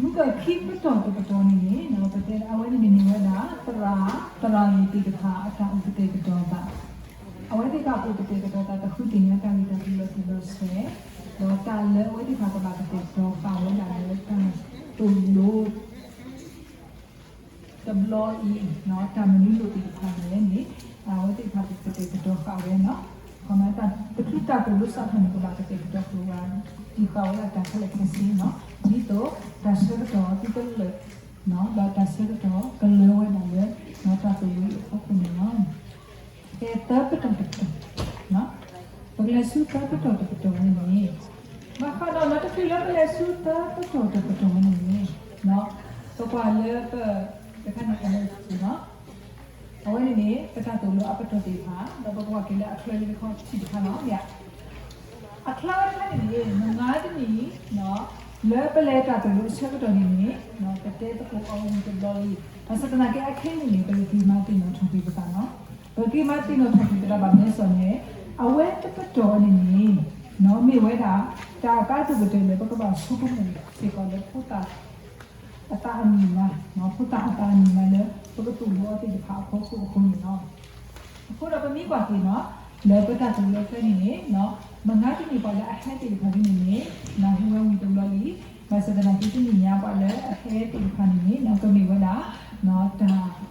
မုၢ်ကၢၢ် ခံပတီၢ်တပတီၢ်န့ၣ်န့ၣ် ပတဲအဝဲန့ၣ်မ့ၢ်ဝဲဒၣ် သရၣ် သရၣ်မုၣ်သ့ၣ်တဖၣ်အတၢ်အိၣ်ကတဲာ်ကတီၤသး, အဝဲသ့ၣ်တဖၣ်အိၣ်ကတဲာ်ကတီၤသး တဃုသ့ၣ်ညါတၢ်ဂ့ၢ်တၢ်ကျိၤလီၤတံၢ်လီၤဆဲး, ဒီးတၢ်လၢအဝဲသ့ၣ်တဖၣ်ကဘၣ်ကတဲာ်ကတီၤဃာ်ဝဲဒၣ်လၢတၢ်သိၣ်လိ တဘျီအံၤ တၢ်မနုၤလိၣ်သ့ၣ်တဖၣ်န့ၣ်န့ၣ် အဝဲသ့ၣ်တဖၣ်ကကတဲာ်ကတီၤဃာ်ဝဲနီၤ, ခီမ့ၢ်တၢ်တချုးတၢ်သိၣ်လိစးထီၣ်န့ၣ် ကဘၣ်ကတဲာ်ကတီၤဃာ်ဝဲ တံၢ်ဃာ်ဝဲဒၣ်တၢ်ခဲလၢာ်ခဲဆ့နီၤ, ဒ်သိးတၢ်ဆၢကတီၢ်သုတလၢာ် ဒီးတၢ်ဆၢကတီၢ်ကလၢၤဝဲဒၣ်လၢ တၢ်သိၣ်လိအဖီခိၣ်န့ၣ်လီၤ. ဖဲသၢပတီၢ်တပတီၢ်, ပကလဲၤဆူသၢပတီၢ်တပတီၢ်ဝဲန့ၣ်န့ၣ်, ဘၣ်ဃးဒီးလၢတချုးလၢပလဲၤဆူသၢပတီၢ်တပတီၢ်ဝဲန့ၣ်န့ၣ်, ပကွၢ်လၢပ တခါန့ၣ် အဝဲန့ၣ်န့ၣ် ပတၢ်သိၣ်လိအပတီၢ်သ့ၣ်တဖၣ် ဒီးပကကွၢ်က့ၤလၢအချၢလၢတခီထံးတခါလီၤ. အချၢဝဲတခါန့ၣ်န့ၣ် မုၢ်မဆါတနံၤ လၢပလဲၤတၢ်သိၣ်လိအဆၢကတီၢ်န့ၣ်န့ၣ် ပတဲသကိးအီၤဝံၤတဘျီလံ, ဘၣ်ဆၣ်သနာ်က့အခဲအံၤန့ၣ် ပကက့ၤမၤသ့ၣ်နီၣ်ထီၣ်က့ၤပသးနီၤ, ပက့ၤမၤသ့ၣ်နီၣ်ထီၣ်က့ၤပသးဘၣ်မနုၤအဃိန့ၣ် အဝဲတပတီၢ်န့ၣ်န့ၣ် မ့ၢ်ဝဲဒၣ် တၢ်အကါဒိၣ်ကတၢၢ်လၢပကဘၣ်ဆိကမိၣ်စ့ၢ်ကီးလၢဖိသၣ် အသးအနံၣ်လါ, ဖိသၣ်အသးအနံၣ်လါလၢ ပကသိၣ်လိအီၤသ့ၣ်တဖၣ်အဖီခိၣ်အဃိန့ၣ်လီၤ. အဃိဒီးပမ့ၢ်ကွၢ်က့ၤနီၤ လၢပတၢ်သိၣ်လိအချၢန့ၣ်န့ၣ် မုၢ်မဆါတနံၤပှၤလၢအဟဲသ့ၣ်တဖၣ်ဒ်န့ၣ်န့ၣ် ဟူးဝဲဝံၤတဘျီလံ, ဘၣ်ဆၣ်သနာ်က့တနံၣ်ညါပှၤလၢအဟဲသ့ၣ်တဖၣ်န့ၣ်န့ၣ် ကမ့ၢ်ဝဲဒၣ် တၢ် အသီ,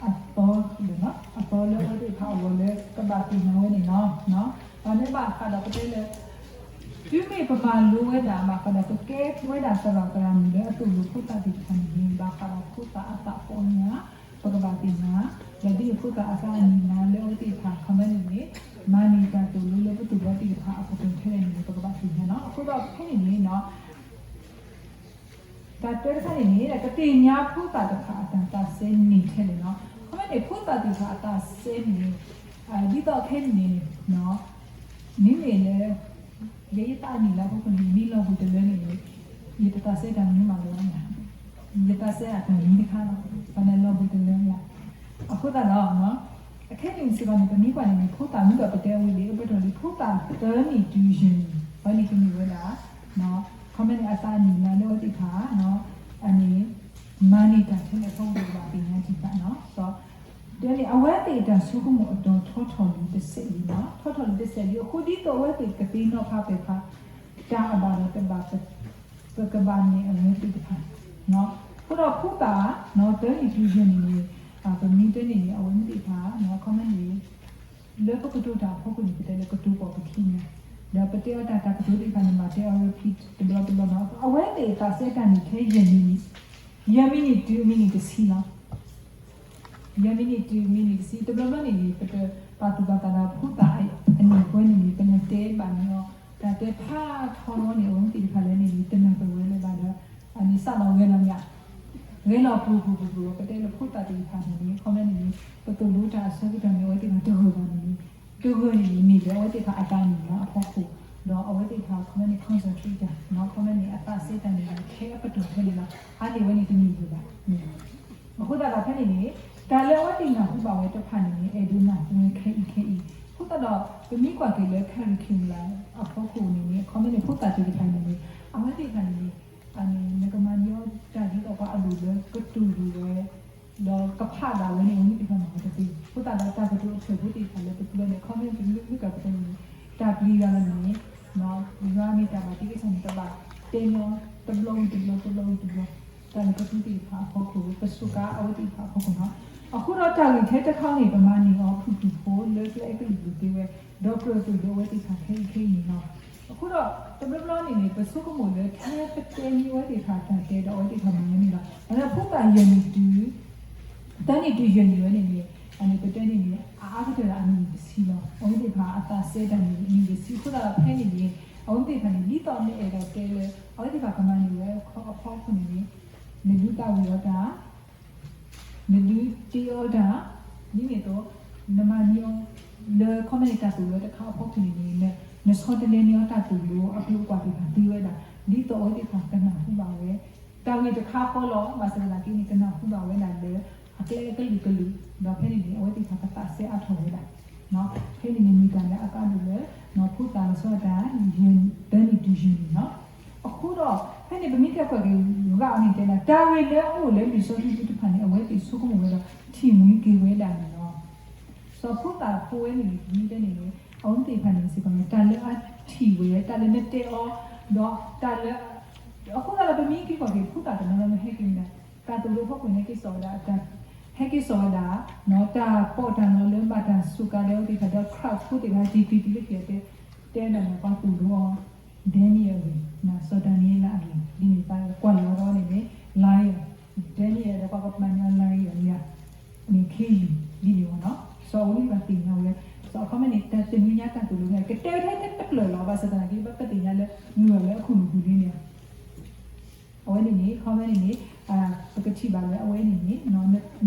အသီလၢအဝဲသ့ၣ်တဖၣ်အဂီၢ်လၢကဘၣ်သ့ၣ်ညါဝဲန့ၣ်လီၤ. အန့ၣ်ဘၣ်ဃးဒီးပတဲလၢ တုၤမ့ၢ်ပမၤလိဝဲဒၣ် ဘၣ်ဃးဒီးပကဲဝဲဒၣ်သရၣ်သရၣ်မုၣ်လၢအသိၣ်လိဖိသၣ်သ့ၣ်တဖၣ်န့ၣ်န့ၣ် ဘၣ်ဃးဒီးဖိသၣ်အသးပီညါ ပကဘၣ်သ့ၣ်ညါ, ဒီးဒ်အဖိသၣ်အသးအနံၣ်လါလၢအဝဲသ့ၣ်တဖၣ် ခီမ့ၢ်န့ၣ်န့ၣ် မၤန့ၢ်တၢ်သိၣ်လိလၢပသိၣ်လိသ့ၣ်တဖၣ်အပတီၢ်ထဲလဲၣ်န့ၣ် ပကဘၣ်သ့ၣ်ညါနီၤ. အဃိဒီးဖဲန့ၣ်န့ၣ် တၢ်တၢတခါန့ၣ်န့ၣ် ကသ့ၣ်ညါဖိသၣ်တဖၣ်အတၢ်သးစဲန့ၣ်ထဲလဲၣ်နီၤ. ခီမ့ၢ်န့ၣ် ဖိသၣ်သ့ၣ်တဖၣ်အသးစဲန့ၣ် ဒ်သိးခဲအံၤန့ၣ် မ့မ့ၢ်လၢ ယဲယသးအနံၣ်လါအဖီခိၣ်န့ၣ် မ့ၢ်လီၤဘှံးတလၢန့ၣ် ယတသးစဲတၢ်မနုၤမးလၢၤဘၣ်, ယသးစဲအတၢ်မနုၤတခါလီၤ, ပှၤန့ၣ်လီၤဘှံးတလၢလီၤ. အဃိသတးဒီး အခဲအံၤစ့ၢ်ကီးန့ၣ် ပမ့ၢ်ကွၢ်န့ၣ်န့ၣ် ဖိသၣ်မ့ၢ်ဒီးပတဲဝံၤလံ အပတီၢ်လံ ဖိသၣ်သၢနံၣ်တုၤယဲၢ်နံၣ် အဝဲန့ၣ်ကမ့ၢ်ဝဲဒၣ် ခီမ့ၢ်န့ၣ် အသးအနံၣ်လါလၢအဝဲသ့ၣ်တဖၣ် အန့ၣ် မၤန့ၢ်တၢ်ထဲလဲၣ်အဖီခိၣ် ပကဘၣ်သ့ၣ်ညါထံသးနီၤ. ဒီး တဲန့ၣ် အဝဲသ့ၣ်အတၢ်ဆိကမိၣ်အတီၤထီထီၣ်လံတစဲးလံနီၤ, ထီထီၣ်လံတစဲးလံ အဃိဒ်သိးအဝဲသ့ၣ်ကသ့ၣ်နီၣ်ဖးပဲာ်ဖး တၢ်အဘၣ်ဒီးတဘၣ် ပကဘၣ်နဲၣ်အဝဲသ့ၣ်တဖၣ် အဃိဒီးဖိသၣ် သၢနံၣ်တုၤယဲၢ်နံၣ်န့ၣ် ပမ့ၢ်တဲန့ၣ်န့ၣ် အဝဲသ့ၣ်တဖၣ် ခီမ့ၢ်န့ၣ် လၢပကတိၤတၢ်အဖီခိၣ်န့ၣ် ပတဲလၢကတိၤပိာ်ပခံန့ၣ်, ဒီးပတဲအီၤတၢ် တၢ်ကတိၤသ့ၣ်တဖၣ်န့ၣ် မၤတဲအီၤ repeat တဘျီတဘျီနီၤ, အဝဲသ့ၣ်သးစဲတၢ်န့ၣ်ထဲယဲၢ်မံးနံး, ယဲၢ်မံးနံးတုၤမံးနံးတဆံလီၤ. ယဲၢ်မံးနံးတုၤမံးနံးတဆံ တဘျီဘျီန့ၣ်န့ၣ် ပတပာ်သူၣ်ပာ်သးဒီးဖိသၣ်အနံၣ်အဃိန့ၣ်န့ၣ် ပလဲၤတဲဘၣ်န့ၢ်အီၤ တၢ်တဲဖးထီထီန့ၣ် အဝဲသ့ၣ်တဖၣ်လဲၣ်န့ၣ်န့ၣ် တနၢ်ပၢၢ်ဝဲလၢၤဘၣ်ဒီး အန့ၣ်စးလီၤဂဲၤလီၤမ့ၢ်ဧါ, ဂဲၤလီၤပူၤပူၤပူၤပူၤ ပတဲလၢဖိသၣ်သ့ၣ်တဖၣ်န့ၣ်န့ၣ် ခီမ့ၢ်န့ၣ်န့ၣ် ပသိၣ်လိတၢ်အဆၢကတီၢ်န့ၣ် အဝဲသ့ၣ်တဖၣ်တဂၢၢ်ဘၣ်န့ၣ်န့ၣ် တဂၢၢ်န့ၣ်န့ၣ် မ့ၢ်လၢအဝဲသ့ၣ်တဖၣ်အတၢ်န့ၣ်လီၤအဖီခိၣ်, ဒီးအဝဲသ့ၣ်တဖၣ်ခီမ့ၢ်န့ၣ် concentrate တၢ် ခီမ့ၢ်န့ၣ် အသးစဲတၢ်န့ၣ်လီၤ ထဲအပတီၢ်ထဲန့ၣ်လီၤ, အါန့ၢ်ဝဲန့ၣ်တမ့ၢ်ဂ့ၤဘၣ်. အဃိသတးဒီးဖဲန့ၣ်န့ၣ် တၢ်လၢအဝဲသ့ၣ်နၢ်ဟူဘၣ်ဝဲတဖၣ်န့ၣ်န့ၣ် အဲၣ်ဒိးနၢ်ဟူဝဲခဲအံၤခဲအံၤ, အဃိသတးဒီး ပမ့ၢ်ကွၢ်က့ၤလၢ curriculum အဖီခိၣ်န့ၣ်န့ၣ် ခီမ့ၢ်န့ၣ် ဖိသၣ်သ့ၣ်တဖၣ်န့ၣ်န့ၣ် အဝဲသ့ၣ်တဖၣ်န့ၣ်န့ၣ် အန့ၣ် နကမၤန့ၢ်အီၤတၢ်ဒ်သိးပှၤအဒိၣ်လၢကတူၢ်လိာ်ဝဲ ဒီးကဖးဒၣ်ဝဲန့ၣ် အဝဲသ့ၣ်တဖၣ်မၤဝဲတသ့, အဃိသတးဒီးတၢ်ကတိၤအထၢၣ်ဖိသ့ၣ်တဖၣ်လၢပသူဝဲန့ၣ် ခီမ့ၢ်ပမ့ၢ်ကပတဲန့ၣ် တၢ်ပျံၤယွၤလီၤန့ၣ် ယွၤမ့ၢ်တၢ်ဘၣ်တ့ကစၢ်န့ၣ် ပဘၣ်တဲန့ၢ်အီၤတဘျီဝံၤတဘျီ တဘျီဝံၤတဘျီ တၢ်လၢပသူသ့ၣ်တဖၣ်အဖီခိၣ် ပစူးကါအဝဲသ့ၣ်တဖၣ်အဖီခိၣ်လီၤ. အဃိဒီးတၢ်ဂ့ၢ်ထဲတခါန့ၣ် ပမၤန့ၢ်အီၤဖုၣ်ဖုၣ်ဖိလၢကျဲအကလုာ်ကလုာ်သ့ဝဲ ဒီးကြၢးသိၣ်လိအဝဲသ့ၣ်တဖၣ်ခဲအံၤခဲအံၤန့ၣ်လီၤ. အဃိဒီး တဘျီဘျီန့ၣ်န့ၣ် ပဆိကမိၣ်လၢထဲပတဲန့ၢ်အဝဲသ့ၣ်တဖၣ်တၢ်တဲဒီးအဝဲသ့ၣ်တဖၣ်မၤဝဲန့ၣ်လီၤ. အလၢဖိသၣ်ယဲၢ်နံၣ်တုၤ သၢနံၣ်တုၤယဲၢ်နံၣ်ဝဲန့ၣ်န့ၣ် အန့ၣ်ပတဲန့ၣ်န့ၣ် အအါကတၢၢ်လၢအနံၣ်တဆံလီၤ. အဝဲသ့ၣ်တဖၣ်အသးစဲတၢ်န့ၣ် အနံၣ်တဆံ အဃိသတးဒီးဖဲန့ၣ်န့ၣ် အဝဲသ့ၣ်တဖၣ်န့ၣ် ဒ်သိးနအဲၣ်ဒိးတဲလၢ အဝဲသ့ၣ်တဖၣ်ကမၤန့ၢ်ဝဲအဖီခိၣ်န့ၣ်န့ၣ် နဒုးသးဝံၣ်အီၤတၢ် နဒုးတ့အီၤတၢ် ဒ်န့ၣ်အသိး နမၤန့ၢ်အီၤ လၢခီမ့ၢ်န့ၣ်တၢ်သိၣ်လိတခါအဖီခိၣ်န့ၣ်န့ၣ် နဆီတလဲန့ၢ်အီၤတၢ်သိၣ်လိအကျိၤအကွာ်သ့ၣ်တဖၣ်သ့ဝဲဒၣ် ဒ်သိးအဝဲသ့ၣ်တဖၣ်ကနၢ်ဟူဘၣ်ဝဲ တၢ်ဂ့ၢ်တခါဃီလီၤ. ဘၣ်ဆၣ်သနာ်က့န့ၣ် ကနၢ်ဟူဘၣ်ဝဲဒၣ်လၢ အကျဲကလုာ်ကလုာ် ဒီးဖဲန့ၣ်န့ၣ် အဝဲသ့ၣ်တဖၣ်ကသးစဲအါထီၣ်ဝဲဒၣ် ဖဲန့ၣ်န့ၣ်မ့ၢ်တၢ်လၢအကါဒိၣ်လၢ ဖိသၣ်လီၤဆီဒၣ်တၢ် သၢနံၣ်တုၤယဲၢ်နံၣ်လီၤ. အဃိဒီး ဖဲန့ၣ်ပမ့ၢ်တဲကွၢ်က့ၤ ဂာ်အီၤန့ၣ်တဲဒၣ် တၢ်ဂ့ၢ်လၢအအိၣ်လၢလံာ်စီဆှံပူၤတဖၣ်န့ၣ် အဝဲသ့ၣ်ဆိကမိၣ်ဝဲဒီး ထံၣ်မှံက့ၤဝဲဒၣ်န့ၣ်လီၤ. စီၤဖိသၣ်ဖိဝဲန့ၣ်န့ၣ် ပမ့ၢ်တဲန့ၣ်န့ၣ် အဝဲသ့ၣ်တဖၣ်န့ၣ်စ့ၢ်ကီးန့ၣ် တၢ်လၢအထံၣ်ဝဲ တၢ်လၢနတဲအီၤ ဒီးတၢ်လၢ အဃိသတးဒီးပမ့ၢ်က့ၤကွၢ်က့ၤ ဖိသၣ်တနီၤနီၤမ့ၢ်ဟဲက့ၤမ့ၢ်ဒၣ် တၢ်သိၣ်လိဖီခိၣ်န့ၣ် ဟဲက့ၤစိာ်ဝဲဒၣ်တၢ် ဟဲက့ၤစိာ်ဝဲဒၣ် တၢ်ပီးတၢ်လီလၢဘၣ်တၢ်စူးကါဒီးအဝဲသ့ၣ်တဖၣ်ဒီး crowd ဖိသ့ၣ်တဖၣ် တံၤတံၤတံၤလၢခံတဲ တဲဒၣ်န့ၣ် ပှၤသိၣ်လိအီၤ Daniel အဂ့ၢ် စီၤဒၤနံးယ့လးအဂ့ၢ် ဒ်န့ၣ်သးကွၢ်လီၤဒီးန့ၣ်န့ၣ် lion Daniel ဒီးပှၤကမၤန့ၢ်အီၤ lion အမ့ၢ် ခ့ယုၢ် ဒ်န့ၣ်ဝဲနီၤ စီၤအဝဲသ့ၣ်တဖၣ်သ့ၣ်ညါဝဲ စီၤအခီမ့ၢ်န့ၣ် တၢ်သ့ၣ်ညါတၢ်သိၣ်လိန့ၣ် ကတဲဝဲထဲတဖျၢၣ်လီၤ ဘၣ်ဆၣ်သနာ်က့ ပသ့ၣ်ညါလၢ မုၢ်အီၤလၢအခိၣ်နူာ်ပူၤလံန့ၣ် အဝဲန့ၣ်န့ၣ် ခီမ့ၢ်န့ၣ်န့ၣ် ပကထံၣ်ဘၣ်လၢအဝဲန့ၣ်န့ၣ်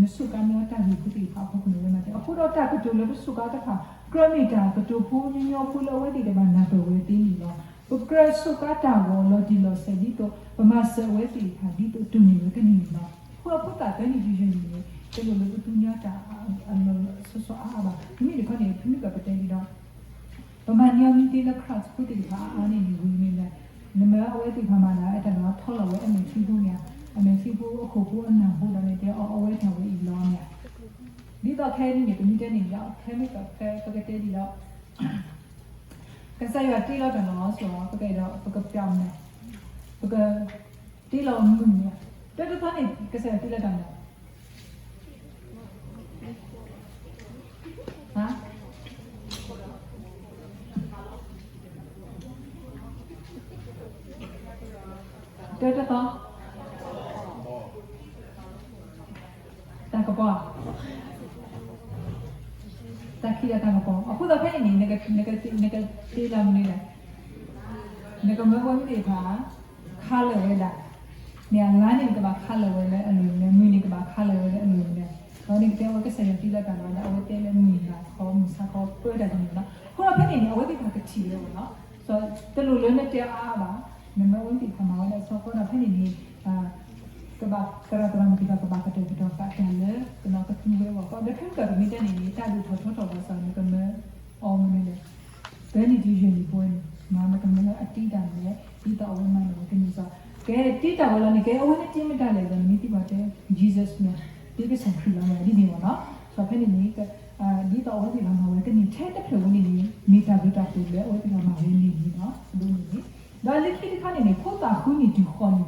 နစူးကါန့ၢ်အီၤတၢ်ဂ့ၢ်ဖိသ့ၣ်တဖၣ်အဖီခိၣ်န့ၣ်ဝဲမးတဲ အဃိဒီးတၢ်ကတိၤလၢပစူးကါတဖၣ် ကြၢးမ့ၢ်တၢ်ကတိၤဖိညီညီဖိလၢအဝဲသ့ၣ်တဖၣ်နၢ်ပၢၢ်ဝဲသ့န့ၣ်လီၤ. ပကြၢးစူးကါတၢ်ဂီၤလီၤတံၢ်လီၤဆဲးဒ်သိး ပမၤစၢၤအဝဲသ့ၣ်တဖၣ်ဒ်သိးတိၢ်န့ၢ်ဝဲကန့ၢ်န့ၣ်လီၤ. အဃိဒီးဖိသၣ်သၢနံၣ်တုၤယဲၢ်နံၣ်န့ၣ် တလိၣ်လၢပသူညီတၢ်အလီၢ်လၢစီစီအါအါဘၣ်. မ့မ့ၢ်တခီန့ၣ် ဖုမုၢ်ကပတဲဒ်ဒီး ပမၤန့ၢ်အီၤမ့ၢ်သ့လၢ crowd ဖိသ့ၣ်တဖၣ်အါအါန့ၣ်န့ၣ် ဝံၤမ့ၢ်လဲၣ် နမ့ၢ်အဝဲသ့ၣ်တဖၣ်မၤဒၣ်အဲၣ်တၢ်ဒီးထီလီၤဝဲအမဲာ်ထံဖိမ့ၢ်ဧါ, အမဲာ်ထံဖိအခိၣ်ဖိအနၢ်ဖိဒီးန့ၣ် တဲအီၤအဝဲတၢ်ဝဲအံၤလီၤမ့ၢ်ဧါ. ဒ်သိးခဲအံၤန့ၣ် ပမ့ၢ်တဲန့ၣ်ဒီး ခဲမ့ၢ်ပကတဲဒ်ဒီး ကစၢ်ယွၤတ့လီၤတၢ်လီၤဆီ ပကအဲၣ်ဒိး ပကပျးမနုၤ ပကတ့လီၤမုၢ်မ့ၢ်ဧါ. တၢ်တသီန့ၣ် ကစၢ်ယွၤတ့လီၤတၢ်မနုၤ တၢ်တသီ တၢ်ကပီၤ တၢ်ခံးဒီးတၢ်ကပီၤ အဃိသတးဖဲအံၤန့ၣ် နကတ့လီၤမနုၤလဲၣ်, နကမၢဖိသ့ၣ်တဖၣ် ခါလၢာ်ဝဲဒၣ်, မ့ၢ်အလါန့ၣ် နကဘၣ်ခါလၢာ်ဝဲလၢအလိၤလဲၣ်, မုၢ်နံၤကဘၣ်ခါလၢာ်ဝဲလၢအလိၤလဲၣ်, ဒီးနကတဲဝဲကစၢ်ယွၤတ့လီၤတၢ်လီၤဒီး အဝဲတဲလၢမုၢ်နၤခီမုၢ်ဆါခီပၢတၢ်တမံၤလီၤ. အဃိဒီးဖဲန့ၣ်န့ၣ် အဝဲသ့ၣ်တဖၣ်ကထံၣ်ဝဲလီၤ. တလိၣ်လၢနတဲအါအါဘၣ်, နမၢဝဲသ့ၣ်တဖၣ်မၤဝဲဒၣ်ဆီဃိဒီးဖဲန့ၣ်န့ၣ် ကဘၣ်သရၣ်သရၣ်မုၣ်သ့ၣ်တဖၣ် ကဘၣ်ကတဲာ်ကတီၤသးတၢ်လၢကနီၤကသူဝဲအဂီၢ်, ဒီးဖဲမုၢ်ကပမ့ၢ်တဲန့ၣ်န့ၣ် တၢ်ဒုးထီၣ်ထီထီၣ်ဘၣ်ဆၣ် နကမၢအီၤမနုၤလဲၣ်, သၢနံၣ်တုၤယဲၢ်နံၣ်ပဝဲန့ၣ် နကမၢအတ့တၢ်မနုၤလဲၣ်, ဒ်သိးအဝဲမၤန့ၢ်ဝဲကန့ၢ်စီ, ကဲတ့တၢ်ဝဲလီၤန့ၣ် ကဲအဝဲန့ၣ်တ့မ့ၢ်တၢ်လဲၣ်ဒီး နမ့ၢ်သံကွၢ်တဲ Jesus မ့ၢ် တ့ကစၢ်ခရံာ်လီၤမ့ၢ် ဒ်န့ၣ်မ့ၢ်နီၤ. ဒီးဖဲန့ၣ်န့ၣ် ဒ်သိးအဝဲသ့ၣ်တဖၣ်မၤဝဲကန့ၢ်ထဲတဖျၢၣ်ဝဲန့ၣ်န့ၣ် မ့ၢ်တၢ်ဘျုးတၢ်ဖှိၣ်လၢအဝဲသ့ၣ်တဖၣ်မၤဝဲန့ၣ်န့ၣ်လီၤ. အဒိန့ၣ်န့ၣ် ဒီးလၢခံတခါန့ၣ်န့ၣ် ဖိသၣ်ဃုနံၣ်တုၤဃိးနံၣ်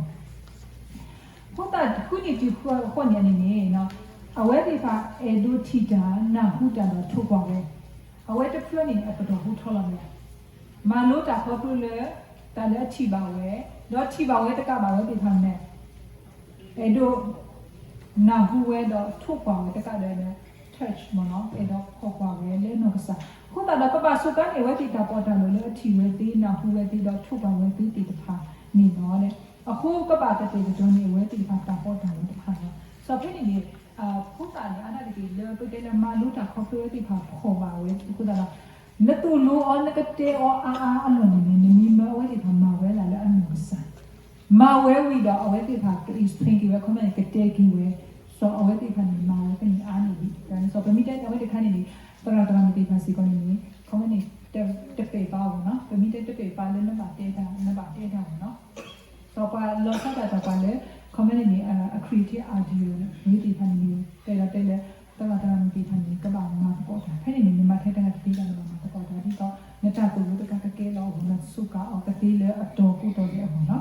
ဖိသၣ်ဃုနံၣ်တုၤဃိးနံၣ်န့ၣ်န့ၣ် အဝဲသ့ၣ်တဖၣ်အဲၣ်ဒိးထံၣ်တၢ် နၢ်ဟူတၢ်ဒီးထိၣ်ကွၢ်ဝဲ, အဝဲတဖျၢၣ်န့ၣ်န့ၣ် အပတီၢ်ဟူထီလီၤမ့ၢ်ဧါ, မၤလိတၢ်ခီဖျိလၢ တၢ်လၢအထံၣ်ဘၣ်ဝဲ, ဒီးထံၣ်ဘၣ်ဝဲတကးဘၣ်ဝဲသ့ၣ်တဖၣ်န့ၣ် အဲၣ်ဒိး နၢ်ဟူဝဲဒီးထိၣ်ကွၢ်ဝဲတကးဒီး touch မ့ၢ်နီၤ အဲၣ်ဒိးထိၣ်ကွၢ်ဝဲလၢနီၢ်ကစၢ်, အဃိသတးဒီးကဘၣ်စူးကါန့ၢ်အဝဲသ့ၣ်တၢ်ပီးတၢ်လီလၢအထံၣ်ဝဲသ့ နၢ်ဟူဝဲသ့ဒီးထိၣ်ကွၢ်ဝဲသ့သ့ၣ်တဖၣ်န့ၣ်လီၤ. အဃိကဘၣ်ကတဲာ်ကတီၤန့ၢ်အဝဲသ့ၣ်တဖၣ်တၢ်ပီးတၢ်လီတဖၣ်လီၤ. စီၤဖဲန့ၣ်န့ၣ် ဖိသၣ်န့ၣ် အါဒၣ်တက့ၢ်လၢပတဲလၢမၤလိတၢ်ခီဖျိဝဲသ့ၣ်တဖၣ်ဖှီၣ်ဘၣ်ဝဲအဃိသတးဒီး နသိၣ်လိအီၤ နကတဲအီၤအါအါအလီၢ်န့ၣ်န့ၣ် နမ့ၢ်မၢအဝဲသ့ၣ်တဖၣ်မၤဝဲဒၣ်လၢအနီၢ်ကစၢ် မၤဝဲဝံၤဒီးအဝဲသ့ၣ်တဖၣ်က explain က့ၤဝဲ ခီမ့ၢ်န့ၣ် ကတဲက့ၤဝဲ, စီၤအဝဲသ့ၣ်တဖၣ်န့ၣ် မၤဝဲကန့ၢ်အါန့ၢ်ဒံး, စီၤပမ့ၢ်တဲန့ၣ် အဝဲတခါန့ၣ်န့ၣ် သရၣ်သရၣ်မုၣ်သ့ၣ်တဖၣ်စ့ၢ်ကီးန့ၣ်န့ၣ် ခီမ့ၢ်န့ၣ် တပဲာ်ဘၣ်အီၤနီၤ, ပမ့ၢ်တဲတပဲာ်ဘၣ်လၢနဘၣ်တဲတၢ် နဘၣ်တဲတၢ်အီၤနီၤ, စီၤပှၤလီၤဆီဒၣ်တၢ်ပှၤလၢ ခီမ့ၢ်န့ၣ်န့ၣ် အ creative idea ဝဲသ့ၣ်တဖၣ်န့ၣ်န့ၣ် တဲဒီးတဲလၢ သရၣ်သရၣ်မုၣ်သ့ၣ်တဖၣ်န့ၣ် ကဘၣ်မၤသကိးတၢ်, ဖဲန့ၣ်န့ၣ် နမၤထဲတဂၤတသ့ဘၣ် နဘၣ်မၤသကိးတၢ် ဒ်သိး နတၢ်သိၣ်လိတခါကကဲလီၤအဂီၢ် နစူးကါအီၤကသ့လၢအတီၤကိးတီၤဒဲးအဂီၢ်နီၤ.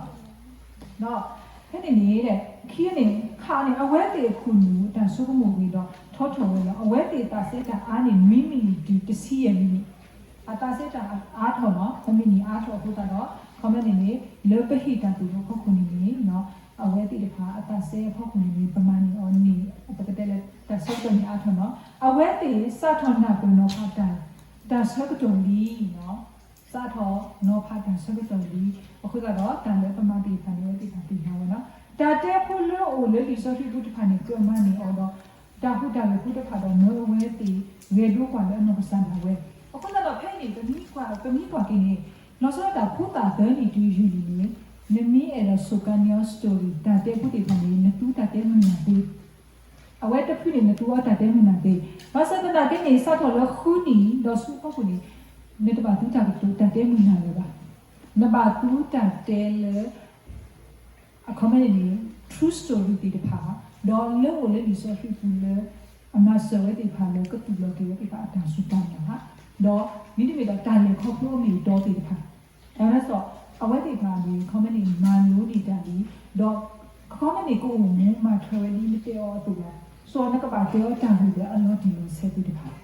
ဒီးဖဲန့ၣ်န့ၣ် ခံန့ၣ် ခါန့ၣ် အဝဲသ့ၣ်အခိၣ်နူာ်တၢ်ဆိကမိၣ်ဂ့ၤဒီး ထီထီၣ်ဝဲလီၤ. အဝဲသ့ၣ်သးစဲတၢ်အါန့ၢ် နွံမံးနံးတုၤတဆံယဲၢ်မံးနံး, အသးစဲတၢ်အါထီၣ်နီၤ, အမံးနံးအါထီၣ်အဃိသတးဒီး ခီမ့ၢ်န့ၣ်န့ၣ် လၢပဟ့ၣ်တၢ်သိၣ်လိအဖီခိၣ်န့ၣ်န့ၣ် အဝဲသ့ၣ်တဖၣ်အသးစဲအဖီခိၣ်န့ၣ်န့ၣ် ပမၤန့ၢ်အီၤန့ၣ် ပကတဲလၢတၢ်ဆၢကတီၢ်န့ၣ်အါထီၣ်နီၤ. အဝဲသ့ၣ်စးထီၣ်နၢ်ပၢၢ်နီၤဖးတၢ် တၢ်ဆၢကတီၢ်လံနီၤ. စးထီၣ်နီၤဖးတၢ်ဆၢကတီၢ်လံ. အဃိသတးဒီး တၢ်လၢပမၤသ့ၣ်တဖၣ်န့ၣ် အဝဲသ့ၣ်တဖၣ်သ့ၣ်ညါဝဲနီၤ. တၢ်တဲဖိလၢအအိၣ်လၢလံာ်စီဆှံပူၤတဖၣ်န့ၣ် ကြၢးမၤန့ၢ်အီၤဒီး တၢ်ဟူးတၢ်ဂဲၤဖိတဖၣ်ဒီး မၢအဝဲသ့ၣ်ဂဲၤဒိကွၢ်လၢအနီၢ်ကစၢ်ဒၣ်ဝဲ. အဃိသတးဒီး ဖဲအံၤန့ၣ် ပမ့ၢ်ကွၢ်က့ၤန့ၣ် လီၤဆီဒၣ်တၢ်ဖိသၣ်သၢနံၣ်တုၤယုၢ်နံၣ်န့ၣ် နမ့ၢ်အဲၣ်ဒိးစိာ်ကါန့ၢ်အီၤ story တၢ်တဲဖိသ့ၣ်တဖၣ်န့ၣ် နသူတၢ်တဲမုာ်နၢ်သ့ အဝဲတဖုန့ၣ် နသူအီၤတၢ်တဲမုာ်နၢ်သ့. ဘၣ်ဆၣ်သနာ်က့န့ၣ် စးထီၣ်လၢဃုနံၣ်ဒီးဆူအဖီခိၣ်န့ၣ် နတဘၣ်သူတၢ်ကတိၤတၢ်တဲမုာ်နၢ်လၢၤဘၣ်. နဘၣ်သူတၢ်တဲလၢ အခီပညီန့ၣ် true story သ့ၣ်တဖၣ် ဒီးလၢအိၣ်လၢလံာ်စီဆှံပူၤလၢ အမၤစၢၤဝဲသ့ၣ်တဖၣ်လၢကသူၣ်လီၤက့ၤဝဲသ့ၣ်တဖၣ်အတၢ်စူၢ်တၢ်နာ် ဒီးမ့တမ့ၢ်ဒီးတၢ်လဲၤခီဖျိအမ့ၢ်အတီသ့ၣ်တဖၣ် တၢ်မၤစၢၤ အဝဲသ့ၣ်တဖၣ်န့ၣ် ခီပညီန့ၣ် မၤလိန့ၢ်တၢ်လံ, ဒီးခီပညီန့ၣ် ကအိၣ်မူမၤထွဲဝဲဒ်နတဲအီၤအသိးလီၤ. စီၤနကဘၣ်တဲအီၤတၢ်ဂ့ၢ်လၢအလီၤတံၢ်လီၤဆဲးသ့ၣ်တဖၣ်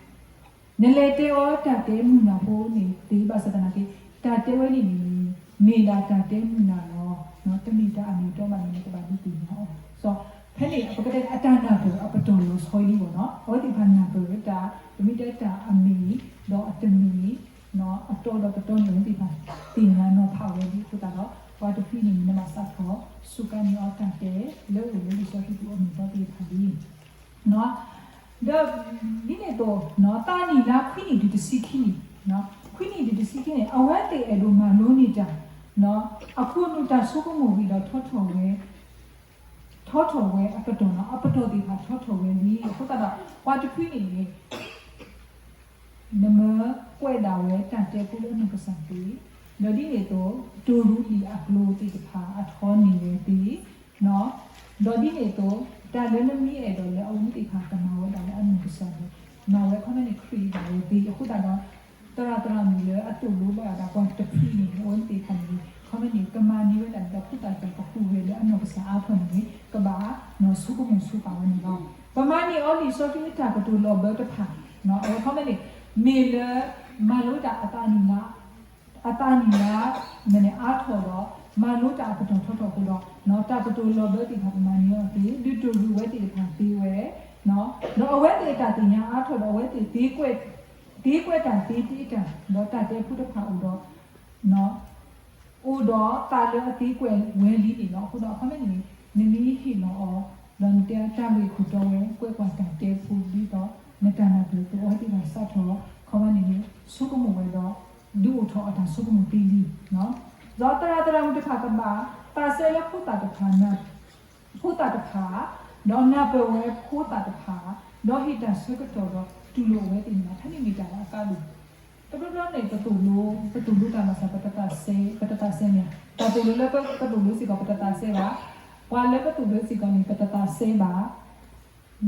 နလဲၤတဲအီၤတၢ်တဲမုာ်နၢ်ဖိန့ၣ်သ့ ဘၣ်ဆၣ်သနာ်က့ တၢ်တဲဝဲန့ၣ်န့ၣ် မ့ၢ်ဒၣ်တၢ်တဲမုာ်နၢ်လီၤ. တမ့ၢ်တၢ်အမ့ၢ်အတီဘၣ်န့ၣ် နကဘၣ်ဒုးသ့ၣ်ညါအီၤ. စီၤ ဖဲန့ၣ် ပကတဲအတၢ်နၢ်ပၢၢ်အပတီၢ်လီၤဆီလံဘၣ်နီၤ. အဝဲသ့ၣ်တဖၣ်နၢ်ပၢၢ်ဝဲတၢ် ပမ့ၢ်တဲတၢ်အမ့ၢ် ဒီးအတမ့ၢ် အတီဒီးတတီန့ၣ် အဝဲသ့ၣ်တဖၣ်သ့ၣ်ညါနီၤဖးဝဲဒ်အဃိသတးဒီး ပှၤတဖုန့ၣ် နဘၣ်စးထီၣ် စူးကါန့ၢ်အီၤတၢ်တဲ လၢအိၣ်လၢလံာ်စီဆှံပူၤအမ့ၢ်အတီသ့ၣ်တဖၣ်လံ. ဒီးဒ်န့ၣ်အသိး သးနံၣ်လါခွံနံၣ်တုၤတဆံခံနံၣ်, ခွံနံၣ်တုၤတဆံခံနံၣ် အဝဲသ့ၣ်အဲၣ်ဒိးမၤလိန့ၢ်တၢ် အခိၣ်နူာ်တၢ်ဆိကမိၣ်ဂ့ၤဒီးထီထီၣ်ဝဲ, ထီထီၣ်ဝဲအပတီၢ်နီၤ, အပတီၢ်သ့ၣ်တဖၣ်ထီထီၣ်ဝဲလံ. အဃိသတးဒီး ပှၤတဖုန့ၣ်န့ၣ် နမ့ၢ်ကွဲးဒၣ်ဝဲတၢ်တဲဖိလၢအနီၢ်ကစၢ်သ့, ဒီးဒ်န့ၣ်အသိး တိၢ်ရူးလံာ်အကျိၤသ့ၣ်တဖၣ်အထီန့ၢ်ဝဲသ့, ဒီးဒ်န့ၣ်အသိး တၢ်လၢနမ့ၢ်အဲၣ်ဒိးလၢအဝဲသ့ၣ်တဖၣ်ကမၤဝဲဒၣ်လၢအနီၢ်ကစၢ်န့ၣ် မၤဝဲခီပညီန့ၣ် create ဒၣ်ဝဲသ့. အဃိသတးဒီး သရၣ်သရၣ်မုၣ်လၢအသိၣ်လိဘၣ်ဒၣ်ပှၤတဖုန့ၣ် အဝဲသ့ၣ်တဖၣ်န့ၣ် ခီပညီန့ၣ် ကမၤန့ၢ်ဝဲဒၣ်ဒီးဖိသၣ်တဖၣ်ကဟူးဂဲၤလၢအနီၢ်ကစၢ်အါထီၣ်န့ၣ် ကဘၣ်နီၢ်ဆိကမိၣ်ဆိပာ်ဝဲန့ၣ်လီၤ. ပမၤန့ၢ်အီၤလံာ်စီဆှံတၢ်ကတိၤလီၤဘၢတဖၣ် အဝဲခီပညီန့ၣ် မ့ၢ်လၢ မၤလိတၢ်အသးနံၣ်လါ အသးနံၣ်လါ မ့ၢ်န့ၣ်အါထီၣ်ဒီး မၤလိတၢ်အပတီၢ်ထီထီၣ်အဃိဒီး တၢ်ကတိၤလီၤဘၢသ့ၣ်တဖၣ် ပမၤန့ၢ်အီၤသ့ ဒုးတိၢ်ရူးဝဲသ့ၣ်တဖၣ်သ့ဝဲ, ဒီးအဝဲသ့ၣ်အတၢ်သ့ၣ်ညါအါထီၣ်ဒီး အဝဲသ့ၣ်သ့ကွဲး သ့ကွဲးတၢ်သ့တ့တၢ် ဒီးတၢ်တဲဖိတဖၣ်အိၣ်ဒီး အိၣ်ဒီးသးလၢအသ့ကွဲးဝဲလံန့ၣ်လီၤ. အဃိဒီးအခီပညီန့ၣ် နမ့ၢ်ဟ့ၣ်လီၤအီၤ ဒီးနတဲတၢ်ဂ့ၢ်ခိၣ်တီဝဲ ကွဲးကွၢ်တၢ်တဲဖိဒ်သိး နတၢ်နၢ်ပၢၢ်အသိး အဝဲသ့ၣ်တဖၣ်စးထီၣ် ခီပညီန့ၣ် ဆိကမိၣ်ဝဲဒီး ဒုးအိၣ်ထီၣ်အတၢ်ဆိကမိၣ်သ့လံ. ဒီးသရၣ်သရၣ်မုၣ်တဖၣ်ကဘၣ် သးစဲလၢဖိသၣ်တဖၣ်နၢ် ဖိသၣ်တဖၣ် ဒီးနၢ်ပၢၢ်ဝဲဖိသၣ်တဖၣ် ဒီးဟ့ၣ်တၢ်ဆၢကတီၢ်ဒီးတူၢ်လိာ်အဝဲသ့ၣ်န့ၣ်လီၤ. ဖဲန့ၣ်မ့ၢ်တၢ်လၢအကါဒိၣ် တဘျီဘျီန့ၣ် ပသိၣ်လိ ပသိၣ်လိတၢ်မၤစၢၤ ပတသးစဲ ပတသးစဲမ့ၢ်ဧါ. တၢ်သိၣ်လိလၢပသိၣ်လိစ့ၢ်ကီး ပတသးစဲဘၣ်. ပှၤလၢပသိၣ်လိစ့ၢ်ကီးန့ၣ် ပတသးစဲဘၣ်.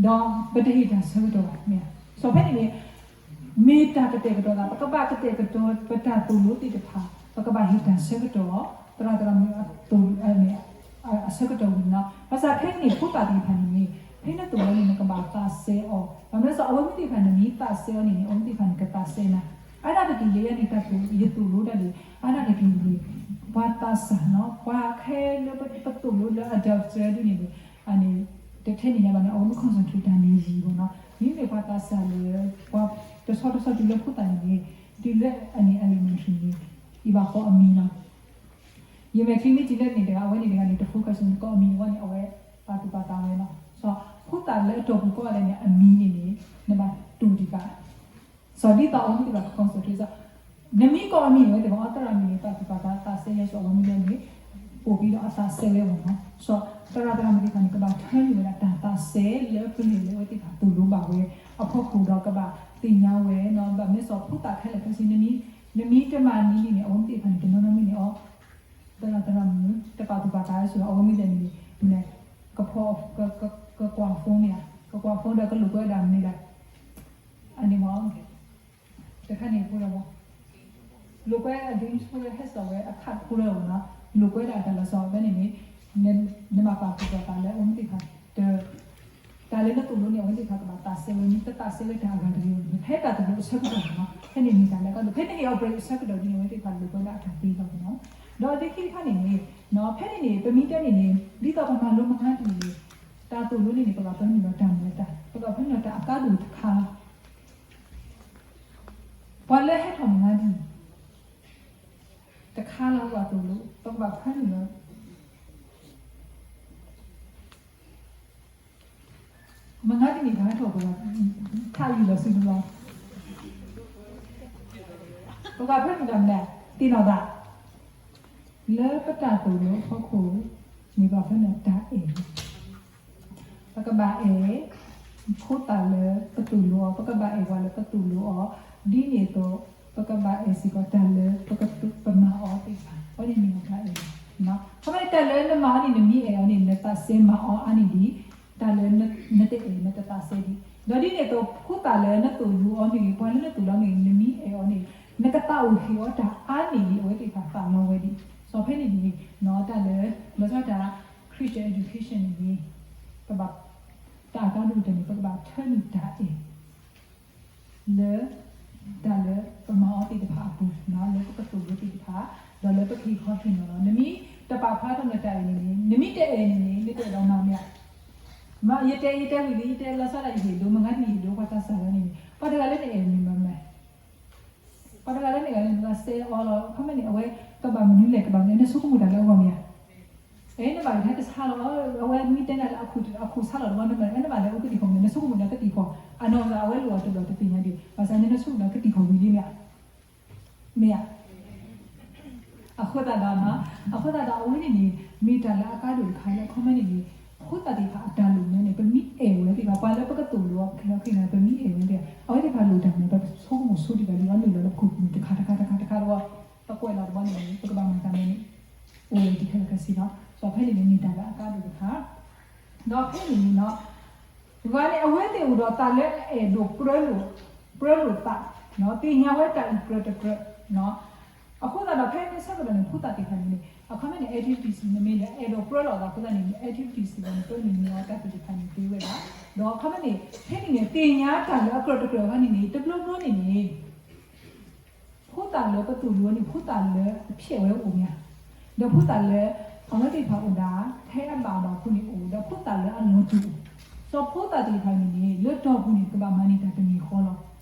ဒီးပတဟ့ၣ်တၢ်ဆၢကတီၢ်ဘၣ်မ့ၢ်ဧါ. စီၤဖဲန့ၣ်န့ၣ် မ့ၢ်တၢ်ကတဲာ်ကတီၤသး ပကဘၣ်ကတဲာ်ကတီၤပတၢ်သိၣ်လိသ့ၣ်တဖၣ် ပကဘၣ်ဟ့ၣ်တၢ်ဆၢကတီၢ် သရၣ်သရၣ်မုၣ်အသိၣ် အဆၢကတီၢ်ဝံၤန့ၣ်လီၤ. ဘၣ်ဆၣ်ဖဲန့ၣ် ဖိသၣ်သ့ၣ်တဖၣ်န့ၣ်န့ၣ် ဖဲနသိၣ်လိန့ၣ် နကဘၣ်သးစဲအီၤ. ဘၣ်မနုၤလဲၣ် အဝဲသ့ၣ်တဖၣ်န့ၣ် နမ့ၢ်သးစဲအီၤန့ၣ်န့ၣ် အဝဲသ့ၣ်တဖၣ်န့ၣ် ကသးစဲနၤ. အါဒၣ်က့ၤလၢယၤန့ၣ် တၢ်သိၣ် ယသိၣ်လိတၢ်န့ၣ် အါဒၣ်က့ၤန့ၣ် ပှၤသးစၢ်နီၤ ပှၤခဲလၢပသိၣ်လိလၢအဒၣ်စၢဒ်န့ၣ်န့ၣ် အန့ၣ် တထဲန့ၣ်ညါဘၣ်န့ၣ် အဝဲမ့ၢ် concentrate တၢ်န့ၣ်ယံၤဘၣ်နီၤ. မ့မ့ၢ်ပှၤသးစၢ်လၢ ပှၤတဆီတဆီတုၤလၢဖိသၣ်န့ၣ်န့ၣ် တုၤလၢအန့ၣ် elementary န့ၣ် ယဘၣ်ကိးအမံၤလီၤ. ယမဲာ်ချံမ့ၢ်တုၤလၢန့ၣ်တဂၤ အဝဲန့ၣ်တဂၤန့ၣ် တ focus န့ၣ် ကိးအမံၤအဂီၢ်န့ၣ် အဝဲပာ်သူၣ်ပာ်သးဝဲလီၤ. စီၤ ဖိသၣ်လၢအတီၢ်ပူၤကိးဂၤဒဲးန့ၣ် အမံၤန့ၣ်န့ၣ် နဘၣ်တူၢ်ဒံးဘၣ် စီၤ ဒ်သိးအဝဲသ့ၣ်တဖၣ်က concentrate စီၤ နမ့ၢ်ကိးအမံၤန့ၣ် အဝဲသ့ၣ်တဖၣ် အသရၣ်မုၣ်န့ၣ် ပာ်သူၣ်ပာ်သး သးစဲယဲၢ် စီၤ အဝဲမ့ၢ်ဒ်န့ၣ် ပိာ်ပံၤဒီးအသးစဲဝဲမ့ၢ်နီၤ. စီၤ သရၣ်သရၣ်မုၣ်သ့ၣ်တဖၣ်န့ၣ် ကဘၣ်ထၢနုာ်ဝဲဒၣ်တၢ်သးစဲလၢပျၢၤလၢအဝဲသ့ၣ်တဖၣ်သိၣ်လိဘၣ်ဝဲ အဖီခိၣ်ဒီးကဘၣ်သ့ၣ်ညါဝဲနီၤ. ဘၣ်မနုၤစီၤ ဖိသၣ်ခဲလၢာ်ခဲဆ့ နမ့ၢ်တမၤန့ၢ်ဒ်န့ၣ် အဝဲသ့ၣ်တဖၣ်န့ၣ် တနီၤနီၤမ့ၢ်န့ၣ်အီၤ သရၣ်သရၣ်မုၣ် တပာ်သူၣ်ပာ်သးစ့ၢ်ကီး အဝဲမ့ၢ်ဒ်န့ၣ် ကဖီ ကကွၢ် phone မ့ၢ်ဧါ, ကကွၢ် phone ဒီးကလိာ်ကွဲဒၣ်မနုၤလဲၣ်, အန့ၣ်မ့ၢ် တခါန့ၣ်ဖိဒီးမ့ၢ် လိာ်ကွဲအ game ဖိလၢဟဲစိာ်ဝဲအခါတဖိလၢမ့ၢ်နီၤ, လိာ်ကွဲဒၣ်တၢ်လီၤဆီဖဲန့ၣ်န့ၣ် နဘၣ်ပာ်သူၣ်ပာ်သးလၢအဝဲသ့ၣ်တဖၣ် တၢ်လၢနသိၣ်လိန့ၣ် အဝဲသ့ၣ်တဖၣ်ကဘၣ်သးစဲဝဲ မ့ၢ်တသးစဲဝဲတၢ်အဂၤတဂ့ၤန့ၣ် ဖဲတၢ်သိၣ်လိအဆၢကတီၢ်န့ၣ်နီၤ, ဖဲန့ၣ်မ့ၢ်တၢ်လၢကါဒိၣ် ဖဲန့ၣ်ဟ့ၣ်အီၤ break အဆၢကတီၢ်ဒ်န့ၣ် အဝဲသ့ၣ်တဖၣ်လိာ်ကွဲဒၣ်အတၢ်သ့လီၤမ့ၢ်နီၤ. ဒီးလၢခံတခါန့ၣ်န့ၣ် ဖဲန့ၣ်န့ၣ် ပမ့ၢ်တဲန့ၣ်န့ၣ် ဒ်သိးပမၤလိမဟါတနံၤန့ၣ် တၢ်သိၣ်လိန့ၣ်န့ၣ် ပဘၣ်ပၢနုာ်လီၤတၢ်မနုၤတၢ်, ပဘၣ်ပၢနုာ်လီၤတၢ်အကါဒိၣ်တခါလီၤ. ပှၤလၢဟဲထီၣ်မဟါတနံၤ တခါလီၤ ပဘၣ်သိၣ်လိ ပကဘၣ်ပၢနုာ်လီၤ မဟါတနံၤ ပှၤဟဲထီၣ်ပှၤ ထးယံာ်လီၤစုတဘျီ ပဘၣ်ပၢနုာ်တၢ်မနုၤ သ့ၣ်နီၣ်သး လၢပတၢ်သိၣ်လိအဖီခိၣ်န့ၣ် ဘၣ်ပၢနုာ်တၢ်အဲၣ် ပကဘၣ်အဲၣ် ဖိသၣ်လၢပသိၣ်လိအီၤ, ပကဘၣ်အဲၣ်ပှၤလၢပသိၣ်လိအီၤ, ဒ်န့ၣ်အသိး ပကဘၣ်အဲၣ်စ့ၢ်ကီးတၢ်လၢပက ပမၤအီၤသ့ၣ်တဖၣ်, အဝဲန့ၣ်မ့ၢ်တၢ်အဲၣ်လီၤ. ခီဖျိတၢ်လၢနမၤအီၤန့ၣ် နမ့ၢ်အဲၣ်အီၤန့ၣ် နသးစဲမၤအီၤအါန့ၢ်ဒံး တၢ်လၢနတအဲၣ် နတသးစဲဒံး. ဒီးဒ်န့ၣ်အသိး ဖိသၣ်လၢနသိၣ်လိအီၤမ့ၢ်ဂ့ၤ ပှၤလၢနသိၣ်လိအီၤမ့ၢ်ဂ့ၤ နမ့ၢ်အဲၣ်အီၤန့ၣ် နကသးအိၣ်ဟ့ၣ်အီၤတၢ်အါန့ၢ်ဒံး အဝဲသ့ၣ်တဖၣ်သးလီဝဲဒံး. စီၤဖဲန့ၣ်န့ၣ် တၢ်လၢ လီၤဆီဒၣ်တၢ် Christian education န့ၣ်န့ၣ် ပဘၣ် တၢ်အကါဒိၣ်ကတၢၢ်န့ၣ် ပကဘၣ်ထၢနုာ်တၢ်အဲၣ် လၢ တၢ်လၢပမၤအီၤသ့ၣ်တဖၣ်အပူၤ, လၢပကသိၣ်လိသ့ၣ်တဖၣ်, ဒီးလၢပကဟ့ၣ်ခီဟ့ၣ်နီၤလီၤ. နမ့ၢ်တပာ်ဖျါထီၣ်နတၢ်အဲၣ်န့ၣ်န့ၣ် နမ့ၢ်တအဲၣ်န့ၣ်န့ၣ် နတအဲၣ်ဒိးမၤမ့ၢ်ဧါ. ယတဲ ယတဲဝံၤလံ ယတဲလီၤဆီဒၣ်ယဟ့ၣ်ဒိ မဟါတနံၤယဟ့ၣ်ဒိ ပှၤသးစၢ်လီၤန့ၣ်န့ၣ် ပှၤတဂၤလၢနအဲၣ်န့ၣ်မၤမၤ ပှၤတဂၤလၢနအဲၣ်န့ၣ် နသးစဲအီၤလီၤ. ခီဖျိန့ၣ် အဝဲကဘၣ်မနုၤလဲၣ် ကဘၣ်မနုၤ နဆိကမိၣ်တၢ်လၢအဂီၢ်မ့ၢ်ဧါ. အဲ နဘၣ်ကဟဲတဆါလီၤ အဝဲမ့ၢ်တဲနၤလၢအခိၣ်ဆါလီၤတဘျီ နဘၣ်အဲၣ်နဘၣ်လၢအကသံၣ်ဖီၣ်မနုၤ နဆိကမိၣ်လၢကသံၣ်ဖီၣ် အနီၢ်ကစၢ်အဝဲလိၣ်အီၤတဘျီတသ့ၣ်ညါဒံး ဘၣ်ဆၣ်န့ၣ် နဆိကမိၣ်လၢကသံၣ်ဖီၣ်ဝံၤလံမ့ၢ်ဧါ. မ့ၢ်ဧါ. အဃိသတးဒီး အဃိသတးဒီးအဝဲန့ၣ်န့ၣ် မ့ၢ်တၢ်လၢအကါဒိၣ်တခါလၢအခီပညီန့ၣ်န့ၣ် ဖိသၣ်သ့ၣ်တဖၣ်အတၢ်လိၣ်မနုၤန့ၣ် ပမ့ၢ်အဲၣ်ဝဲသ့ၣ်တဖၣ် ပှၤလၢပကသိၣ်လိအီၤခဲလၢာ်ခဲဆ့န့ၣ် ပမ့ၢ်အဲၣ်ဝဲသ့ၣ် အဝဲသ့ၣ်တဖၣ်လိၣ်တၢ်မနုၤ ပဆိကမိၣ်ဆိဒံးဘၣ်လံ အနုာ်လီၤလၢပခိၣ်ပူၤတခါတခါတခါတခါတခါဒီး ပကွဲးလီၤတဘျီန့ၣ်န့ၣ် ပကဘၣ်မၤတၢ်မနုၤန့ၣ် အိၣ်ဝဲဒၣ်ခဲလၢာ်ခဲဆ့ဒီး ဒီးဖဲန့ၣ်န့ၣ်မ့ၢ်တၢ်လၢအကါဒိၣ်တခါ ဒီးဖဲန့ၣ်န့ၣ် ဂၤန့ၣ် အဝဲသ့ၣ်အိၣ်ဒီးတၢ်လၢအအဲၣ်ဒိးပြၢလိာ် ပြၢလိာ်သး သ့ၣ်ညါဝဲတၢ်အံၤကြၢးတကြၢး အဃိသတးဒီးဖဲန့ၣ်ဆၢကတီၢ်န့ၣ် ဖိသၣ်သ့ၣ်တဖၣ်န့ၣ်န့ၣ် အခီပညီန့ၣ် activities နမ့ၢ်လၢအဲၣ်ဒိးပြၢလိာ်သးအဃိသတးန့ၣ် activities နပၢနုာ်န့ၢ်အီၤတၢ်သ့ၣ်တဖၣ်န့ၣ်သ့ဝဲဒၣ် ဒီးအခီပညီန့ၣ် ဖဲန့ၣ်န့ၣ် သ့ၣ်ညါတၢ်လၢအကြၢးတကြၢးအခါန့ၣ်န့ၣ် တဘျီဘျီန့ၣ်န့ၣ် ဖိသၣ်လၢပသိၣ်လိန့ၣ် ဖိသၣ်လၢအဖျဲးဝဲအိၣ်မ့ၢ်ဧါ, ဒီးဖိသၣ်လၢ အဝဲသ့ၣ်တဖၣ်အိၣ်ဒၣ် ဖဲအဘၣ်အဘၣ်ဖိန့ၣ်အိၣ် ဒီးဖိသၣ်လၢအလီၤတူာ်အိၣ်, စီၤဖိသၣ်သ့ၣ်တဖၣ်န့ၣ်န့ၣ် လၢတီၢ်ပူၤန့ၣ် ကဘၣ်မၤန့ၢ်တၢ်တမံၤဃီလီၤ,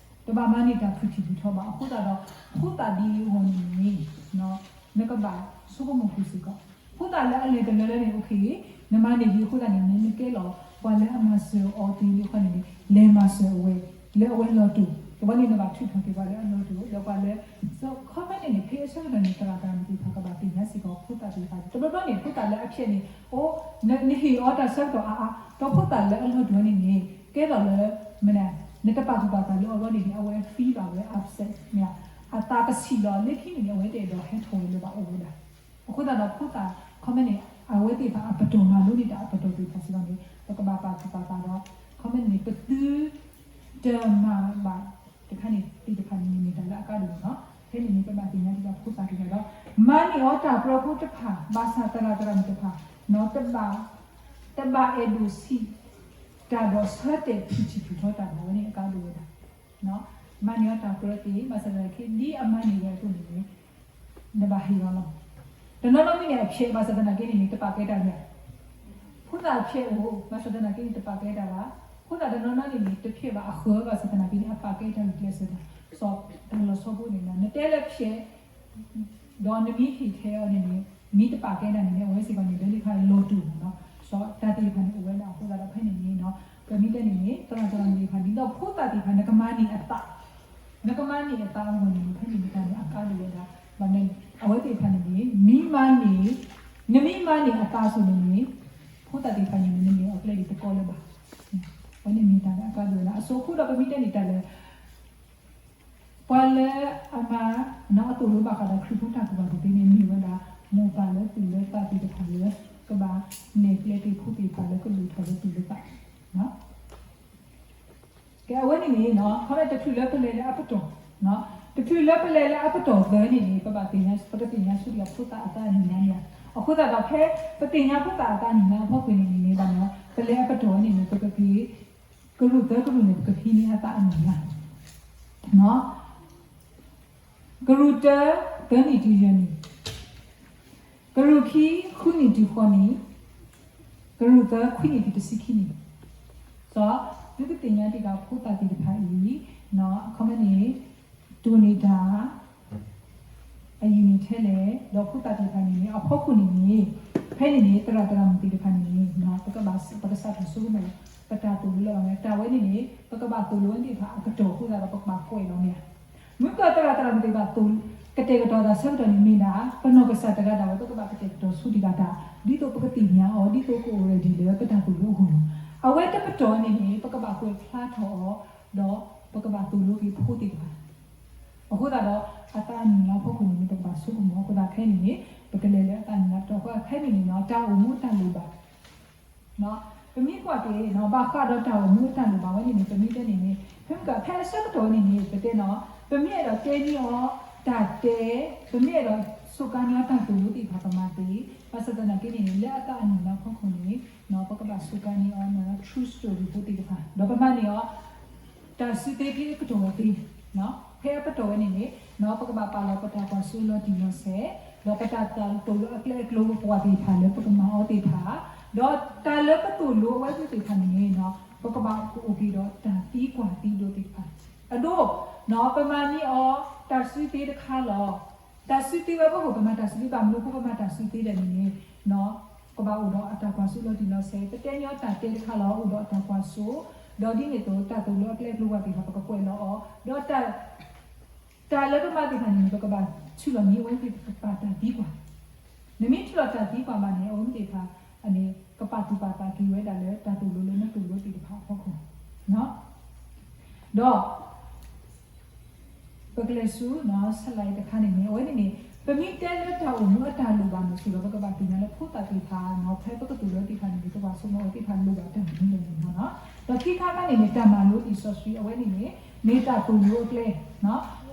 တဘၣ်မၤန့ၢ်တၢ်ဖုၣ်ထံၣ်ဖုၣ်ထီဘၣ် အဃိသတးဒီး ဖိသၣ်ဒ်အံၤအဂီၢ်န့ၣ်န့ၣ် နကဘၣ်ဆိကမိၣ်ဃုာ်စ့ၢ်ကီး, ဖိသၣ်လၢအလဲၤတလၢလၢန့ၣ် okay နမၤန့ၢ်ဒံးအဃိသတးန့ၣ် နကဲလီၤ ပှၤလၢအမၤစၢၤအီၤသ့လံအခီန့ၣ်န့ၣ် လဲၤမၤစၢၤအဝဲ လၢအဝဲလီၤတူာ်, တဘျီန့ၣ်နဘၣ်ထုးထီၣ်က့ၤပှၤလၢအလီၤတူာ် ဒီးပှၤလၢ ခီပညီန့ၣ်န့ၣ် ဖဲအဆၢကတီၢ်န့ၣ် သရၣ်သရၣ်မုၣ်သ့ၣ်တဖၣ် ကဘၣ်သ့ၣ်ညါစ့ၢ်ကီးဖိသၣ်သ့ၣ်တဖၣ်, တဘျီဘျီန့ၣ် ဖိသၣ်လၢအဖျဲးန့ၣ် အိ နဟ့ၣ်အီၤတၢ်ဆၢကတီၢ်အါအါ, ဒီးဖိသၣ်လၢအလီၤတူာ်န့ၣ်န့ၣ် ကဲထီၣ်လၢ မနုၤ နတပာ်သူၣ်ပာ်သးလၢအီၤဘျီန့ၣ်န့ၣ် အဝဲ feel ဘၣ်ဝဲ upset မ့ၢ်ဧါ, အသးကဆံးလီၤ လၢခံန့ၣ်န့ၣ် အဝဲတအဲၣ်ဒိးဟဲထီၣ်ဝဲလၢၤဘၣ်အိၣ်ဝဲဒၣ် အဃိသတးဒီးဖိသၣ် ခီပညီန့ၣ် အဝဲသ့ၣ်တဖၣ်အပတီၢ်မၤလိန့ၢ်တၢ်အပတီၢ်သ့ၣ်တဖၣ်စ့ၢ်ကီးန့ၣ် ပကဘၣ်ပာ်သူၣ်ပာ်သးဒီး ခီပညီန့ၣ် ပသုတမၤဘၣ်တခါန့ၣ် သ့ၣ်တဖၣ်န့ၣ်န့ၣ်မ့ၢ်တၢ်လၢအကါဒိၣ်လီၤ. ဖဲန့ၣ်န့ၣ် ပဘၣ်သ့ၣ်ညါဒ်သိးဖိသၣ်တဂၤဒီး မၤန့ၢ်အီၤတၢ်ပြၢဖိတဖၣ် ဘၣ်ဆၣ်သရၣ်သရၣ်မုၣ်တဖၣ် တဘၣ် တဘၣ်အဲၣ်ဒိးဆံးတၢ်ဒီးဆၢတဲာ်ဖုၣ်ထံၣ်ဖုၣ်ထီတၢ်ဘၣ်ဝဲန့ၣ်အကါဒိၣ်ဝဲဒၣ် မၤန့ၢ်အီၤတၢ်ပြၢသ့ ဘၣ်ဆၣ်သနာ်က့ ဒ်အမၤန့ၢ်ဝဲအသိးန့ၣ်န့ၣ် နဘၣ်ဟ့ၣ်အီၤလီၤ. တနီၤနီၤမ့ၢ်န့ၣ် အဖျဲးဘၣ်ဆၣ်သနာ်က့န့ၣ်န့ၣ် တပာ်ကဲတၢ်မ့ၢ်ဧါ. ဖိသၣ်အဖျဲးအိၣ် ဘၣ်ဆၣ်သနာ်က့န့ၣ် တပာ်ကဲတၢ်ဘၣ်. ဖိသၣ်တနီၤနီၤန့ၣ်န့ၣ် တဖျဲးဘၣ်အဃၢၤဘၣ်ဆၣ်သနာ်က့န့ၣ် အပာ်ကဲတၢ်ဂုာ်ကျဲးစၢးတၢ် စီၤတၢ်လီၤဆီဖိန့ၣ် နတဲလၢဖျဲး ဒီးနမ့ၢ်ဟ့ၣ်ထဲအီၤန့ၣ်န့ၣ် မ့ၢ်တပာ်ကဲတၢ်န့ၣ်န့ၣ် အဝဲစ့ၢ်ကီးန့ၣ် ဒ်လဲၣ်ခါလီၤတူာ်မးနီၤ စီၤတၢ်သ့ၣ်တဖၣ်န့ၣ်အိၣ်ဝဲဒၣ်အဃိသတးဒီးဖဲန့ၣ်န့ၣ်နီၤ ပမ့ၢ်တဲန့ၣ်န့ၣ် သရၣ်သရၣ်မုၣ်သ့ၣ်တဖၣ် ဒ်သိးဖိသၣ်သ့ၣ်တဖၣ် နကမၤန့ၢ်အသး နကမၤန့ၢ်အသးအဂီၢ်န့ၣ်န့ၣ် ဖဲန့ၣ်မ့ၢ်တၢ်န့ၣ်အကါဒိၣ်ဝဲဒၣ် ဘၣ်မနုၤ အဝဲသ့ၣ်တဖၣ်န့ၣ်န့ၣ် မ့ၢ်မၤန့ၢ် နမ့ၢ်မၤန့ၢ်အသးအသိးန့ၣ်န့ၣ် ဖိသၣ်သ့ၣ်တဖၣ်န့ၣ်န့ၣ် နမ့ၢ်အကျဲဒ်တကီလၢၤဘၣ် အဝဲန့ၣ်မ့ၢ်တၢ်လၢအကါဒိၣ်ဝဲဒၣ် အစိၤအဃိဒီးပမ့ၢ်တဲန့ၣ်တၢ်လၢ ပှၤလၢအမၤ အသိၣ်လိဘၣ်ဃးဒီးခရံာ်ဖိတၢ်ကူၣ်ဘၣ်ကူၣ်သ့န့ၣ် မ့ၢ်ဝဲဒၣ် မိၢ်ပၢ်လၢသူၣ်လၢသးသ့ၣ်တဖၣ်လၢ ကဘၣ်နဲၣ်ကျဲက့ၤဖိသ့ၣ်တဖၣ်လၢကဒိၣ်ထီၣ်လၢသူၣ်လၢသး ကဲ အဝဲန့ၣ်န့ၣ်နီၤ ခီဖျိတချုးလၢပလဲၤလၢအပတီၢ်, တချုးလၢပလဲၤလၢအပတီၢ်သၢန့ၣ်န့ၣ် ပဘၣ်သ့ၣ်ညါ ပကသ့ၣ်ညါဆူဒံးဖိသၣ်အသးအနံၣ်ညါန့ၣ်ဧါ. အဃိသတးဒီးဖဲပသ့ၣ်ညါဖိသၣ်အသးအနံၣ်ညါအဖီခိၣ်န့ၣ်န့ၣ်န့ၣ် ဘၣ်မနုၤ ပလဲၤအပတီၢ်ဝဲန့ၣ်န့ၣ် ပကက့ၤ ကရူၢ်သၢကရူၢ်န့ၣ် ပကဖံးန့ၢ်အသးအနံၣ်ညါ ကရူၢ်တၢ သၢနံၣ်တုၤယဲၢ်နံၣ်, ကရူၢ်ခံ ဃုနံၣ်တုၤဃိးနံၣ်, ကရူၢ်သၢ ခွံနံၣ်တုၤတဆံခံနံၣ်, စီၤ သုကသ့ၣ်ညါတံၢ်ဃာ်ဖိသၣ်သ့ၣ်တဖၣ်အံၤ, အခီပညီန့ၣ် တိၢ်န့ၢ်တၢ် အယံာ်န့ၣ်ထဲလဲၣ်, ဒီးဖိသၣ်သ့ၣ်တဖၣ်န့ၣ်န့ၣ် အဖီခိၣ်န့ၣ်န့ၣ်, ဖဲန့ၣ်န့ၣ် သရၣ်သရၣ်မုၣ်သ့ၣ်တဖၣ်န့ၣ်န့ၣ် ပကဘၣ် ပကစးထီၣ်ဆိကမိၣ်လီၤ. ပတၢ်သိၣ်လိလၢအဂၤ တၢ်ဝဲန့ၣ်န့ၣ် ပကဘၣ်သိၣ်လိဝဲသ့ၣ်တဖၣ်အကတီၢ်အဃိသတးဒီး ပကဘၣ်ကွဲးလီၤမ့ၢ်ဧါ. မ့ၢ်ကသရၣ်သရၣ်မုၣ်သ့ၣ်တဖၣ်သိၣ် ကတဲာ်ကတီၤသးဆၢကတီၢ်န့ၣ်မ့ၢ်ဒၣ် ပနီၢ်ကစၢ်တဂၤဒၣ်ဝဲ ပကဘၣ်ကတဲာ်ကတီၤဆိဒံးဘၣ်တၢ် ဒ်သိးပကသ့ၣ်ညါအီၤ ဒ်သိးကအိၣ် ready လၢပတၢ်သိၣ်လိအဂီၢ်လီၤ. အဝဲတပတီၢ်န့ၣ်န့ၣ် ပကဘၣ်ကွဲးဖျါထီၣ်အီၤ ဒီးပကဘၣ်သိၣ်လိက့ၤဖိသ့ၣ်တဖၣ် အဃိသတးဒီး အသးအနံၣ်လၢအဖီခိၣ်န့ၣ်န့ၣ် ပကဘၣ်ဆိကမိၣ်အဃိသတး ခဲအံၤန့ၣ်န့ၣ် ပကလဲၤလၢအသးအနံၣ်လၢအပတီၢ်အဃိသတး ခဲအံၤန့ၣ်န့ၣ် တၢ်အိၣ်မူတၢ်လိၣ်ဘၣ် ပမ့ၢ်ကွၢ်က့ၤ ဘၣ်ဃးဒီးတၢ်အိၣ်မူအတၢ်လိၣ်ဘၣ်ဝဲန့ၣ်န့ၣ် ပမ့ၢ်တဲန့ၣ်န့ၣ် ဖဲမ့ၢ်က ဖဲအဆၢကတီၢ်ဝဲန့ၣ်န့ၣ် ပတဲနီၤ ပမ့ၢ်အဲၣ်ဒိးတဲန့ၢ်အီၤတၢ်တဲ, ပမ့ၢ်အဲၣ်ဒိးစူးကါန့ၢ်အီၤတၢ်သိၣ်လိသ့ၣ်တဖၣ် ပမၤသ့, ဘၣ်ဆၣ်သနာ်က့န့ၣ်န့ၣ် လၢအသးအနံၣ်လၢအဖီခိၣ်န့ၣ် ပကဘၣ်စူးကါန့ၢ်အီၤ true story ဖိသ့ၣ်တဖၣ် ဒီးပမၤန့ၢ်အီၤ တၢ်စုသ့ဖဲအကတီၢ်ဝဲသ့, ဖဲအကတီၢ်ဝဲန့ၣ်န့ၣ် ပကဘၣ်ပာ်လီၤပတၢ်ကွၢ်စိလီၤတံၢ်လီၤဆဲး, ဒီးပတၢ်သိၣ်လိအကျဲအကျိပှၤသ့ၣ်တဖၣ်လၢပကမၤအီၤသ့ၣ်တဖၣ်, ဒီးတၢ်လၢပသိၣ်လိအဝဲသ့ၣ်တဖၣ်န့ၣ်န့ၣ် ပကဘၣ်ကအိၣ်က့ၤဒီးတၢ်သံကွၢ်သံဒိးသ့ၣ်တဖၣ်, အဒိ ပမၤန့ၢ်အီၤ တၢ်စုသ့တခါလီၤ. တၢ်စုသ့ဝဲဖီခိၣ် ပမၤတၢ်စုသ့ဘၣ်မနုၤအဃိ ပမၤတၢ်စုသ့ဒၣ်န့ၣ်န့ၣ် ကဘၣ်အိၣ်ဒီးအတၢ်ကွၢ်စိလီၤတံၢ်လီၤဆဲး, ပတဲန့ၢ်အီၤတၢ်တဲတခါလီၤ အိၣ်ဒီးအတၢ်ကွၢ်စိ, ဒီးဒ်န့ၣ်အသိး တၢ်သိၣ်လိအကျဲအကျိပှၤသ့ၣ်တဖၣ် ပကကွဲးလီၤအီၤ, ဒီး တၢ်လၢပမၤသ့ၣ်တဖၣ်န့ၣ်န့ၣ် ပကဘၣ်ထုးလီၤန့ၢ်အဝဲသ့ၣ်တဖၣ်တၢ်သံကွၢ်, နမ့ၢ်ထုးလီၤတၢ်သံကွၢ်ဘၣ်န့ၣ် အဝဲသ့ၣ်တဖၣ်န့ၣ် ကပာ်သူၣ်ပာ်သးက့ၤဝဲဒၣ်လၢတၢ်သိၣ်လိလၢနသိၣ်လိသ့ၣ်တဖၣ်အဖီခိၣ်, ဒီး ပကလဲၤဆူ ဆဲးလၤအံၤတခါန့ၣ်န့ၣ် အဝဲန့ၣ်န့ၣ် ပမ့ၢ်တဲလၢတၢ်အိၣ်မူအတၢ်လိၣ်ဘၣ်န့ၣ် ဆိဒီး ပကဘၣ်သ့ၣ်ညါလၢဖိသၣ်သ့ၣ်တဖၣ် ဖဲပကသိၣ်လိသ့ၣ်တဖၣ်န့ၣ်န့ၣ် ပကဘၣ်ဆိကမိၣ်အဝဲသ့ၣ်တဖၣ်လိၣ်ဘၣ်တၢ်မနုၤလဲၣ်န့ၣ်လီၤ. ဒီးခံခါခါန့ၣ်န့ၣ် တၢ်မၤလိလံာ်စီဆှံ အဝဲန့ၣ်န့ၣ် မ့ၢ်တၢ်သိၣ်လိအကျဲ,